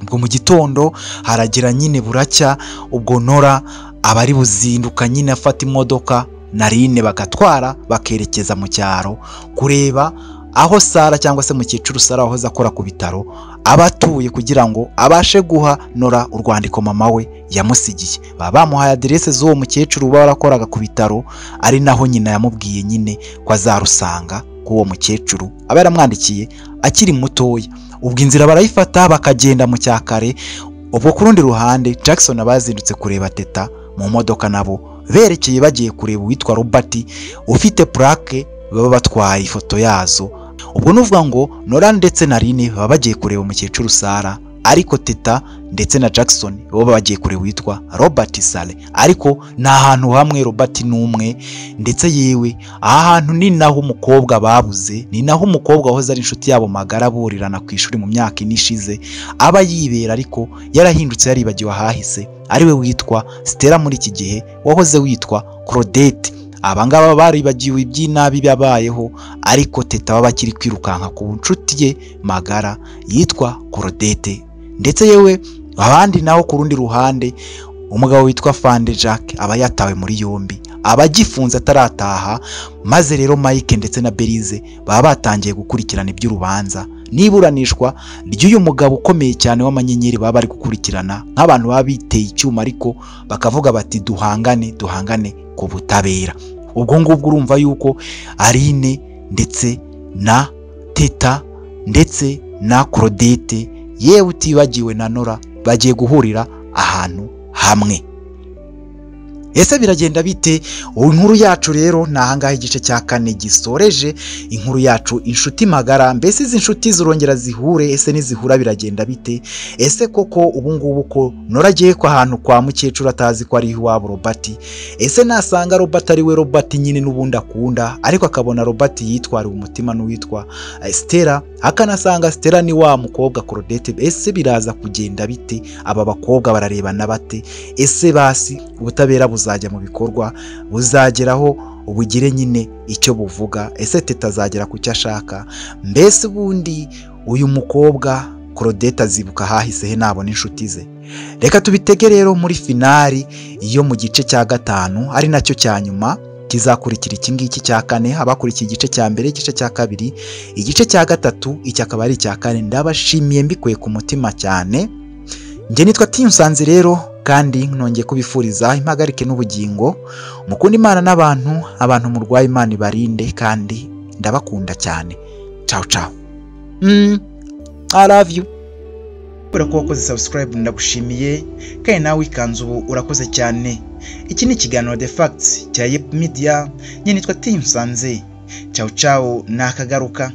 Ubwo mu gitondo haragira nyine buracya, ubwo Nora aba ari buzinduka nyine afata imodoka na Aline bagatwara bakerekeza mu cyaro kureba aho Sara cyangwa se mukecuru Sara wahoze akora ku bitaro aba atuye, kugira ngo abashe guha Nora urwandiko mama we yamusigiye. Baba bamuhaye aderese z'uwo mukecuru uba warakoraga ku bitaro, ari naho nyina yamubwiye nyine ko azarusanga k'uwo mukecuru aba yaramwandikiye akiri mutoya. Ubwo inzira barayifata bakagenda mu cyakare. Ubwo ku rundi ruhande Jackson abazindutse kureba Teta mu modoka, nabo berekeye bagiye kureba uwitwa Robert ufite plaque baba batwaye ifoto yazo. Ubwo nuvuga ngo Nora ndetse na Aline baba bagiye kureba umukecuru Sara, ariko Teta ndetse na Jackson bo bagiye kure witwa Robert Sale, ariko ni ahantu hamwe, Robert ni umwe. Ndetse yewe aha hantu ni naho umukobwa babuze, ni naho umukobwa wahoze ari inshuti yabo magara burirana ku ishuri mu myaka ine ishize aba yibera, ariko yarahindutse yaribagiwe ahahise, ariwe witwa Stella muri iki gihe wahoze witwa Claudette. Abangaba baribagiwe iby'inabi byabayeho, ariko Teta baba bakiri kwirukanka ku nshuti ye magara yitwa Claudette. Ndetse yewe abandi naho ku rundi ruhande umugabo witwa Fande Jack aba yatawe muri yombi, aba agifunze atarataha. Maze rero Mike ndetse na Belize baba batangiye gukurikirana iby'urubanza n'iburanishwa ry'uyu mugabo ukomeye cyane w'amanyenyeri, baba bari gukurikirana nk'abantu baba biteye icyuma, ariko bakavuga bati duhangane, duhangane ku butabera. Ubwo ngubwo urumva yuko Aline ndetse na Teta ndetse na Claudette, yewe utibagiwe na Nora, bagiye guhurira ahantu hamwe. Ese biragenda bite? Inkuru yacu rero ni ahangaha igice cya kane gisoreje inkuru yacu inshuti magara. Mbese izi nshuti zirongera zihure? Ese nizihura biragenda bite? Ese koko ubu ngubu ko Nora agiye kwa ahantu kwa mukecuru atazi ko ari iwabo Robert, ese nasanga Robert ari we Robert nyine n'ubundi akunda, ariko akabona Robert yitwariwe umutima n'uwitwa Stella, akanasanga Stella ni wa mukobwa Claudette, ese biraza kugenda bite? Aba bakobwa bararebana bate? Ese basi ubutabera buzajya mu bikorwa, buzageraho ubugire nyine icyo buvuga? Ese Teta azagera ku cyo ashaka? Mbese ubundi uyu mukobwa Claudette azibuka ahahise he nabona inshuti ze? Reka tubitege rero muri finali yo mu gice cya gatanu, ari nacyo cya nyuma kizakurikira iki ngiki cya kane. Abakurikiye igice cya mbere, igice cya kabiri, igice cya gatatu, iki akaba ari icya kane. Ndabashimiye mbikuye ku mutima cyane. Njye nitwa Tiyunsanze rero, kandi nongeye kubifuriza impagarike n'ubugingo. Mukunda Imana n'abantu, abantu murwaye Imana ibarinde, kandi ndabakunda cyane. Ciao ciao. I love you. Kubera ko wakoze subscribe ndagushimiye, kandi nawe wikanze ubu urakoze cyane. Iki ni ikiganiro The Facts cya Yep Media, njye nitwa Tiyunsanze. Ciao ciao, nakagaruka.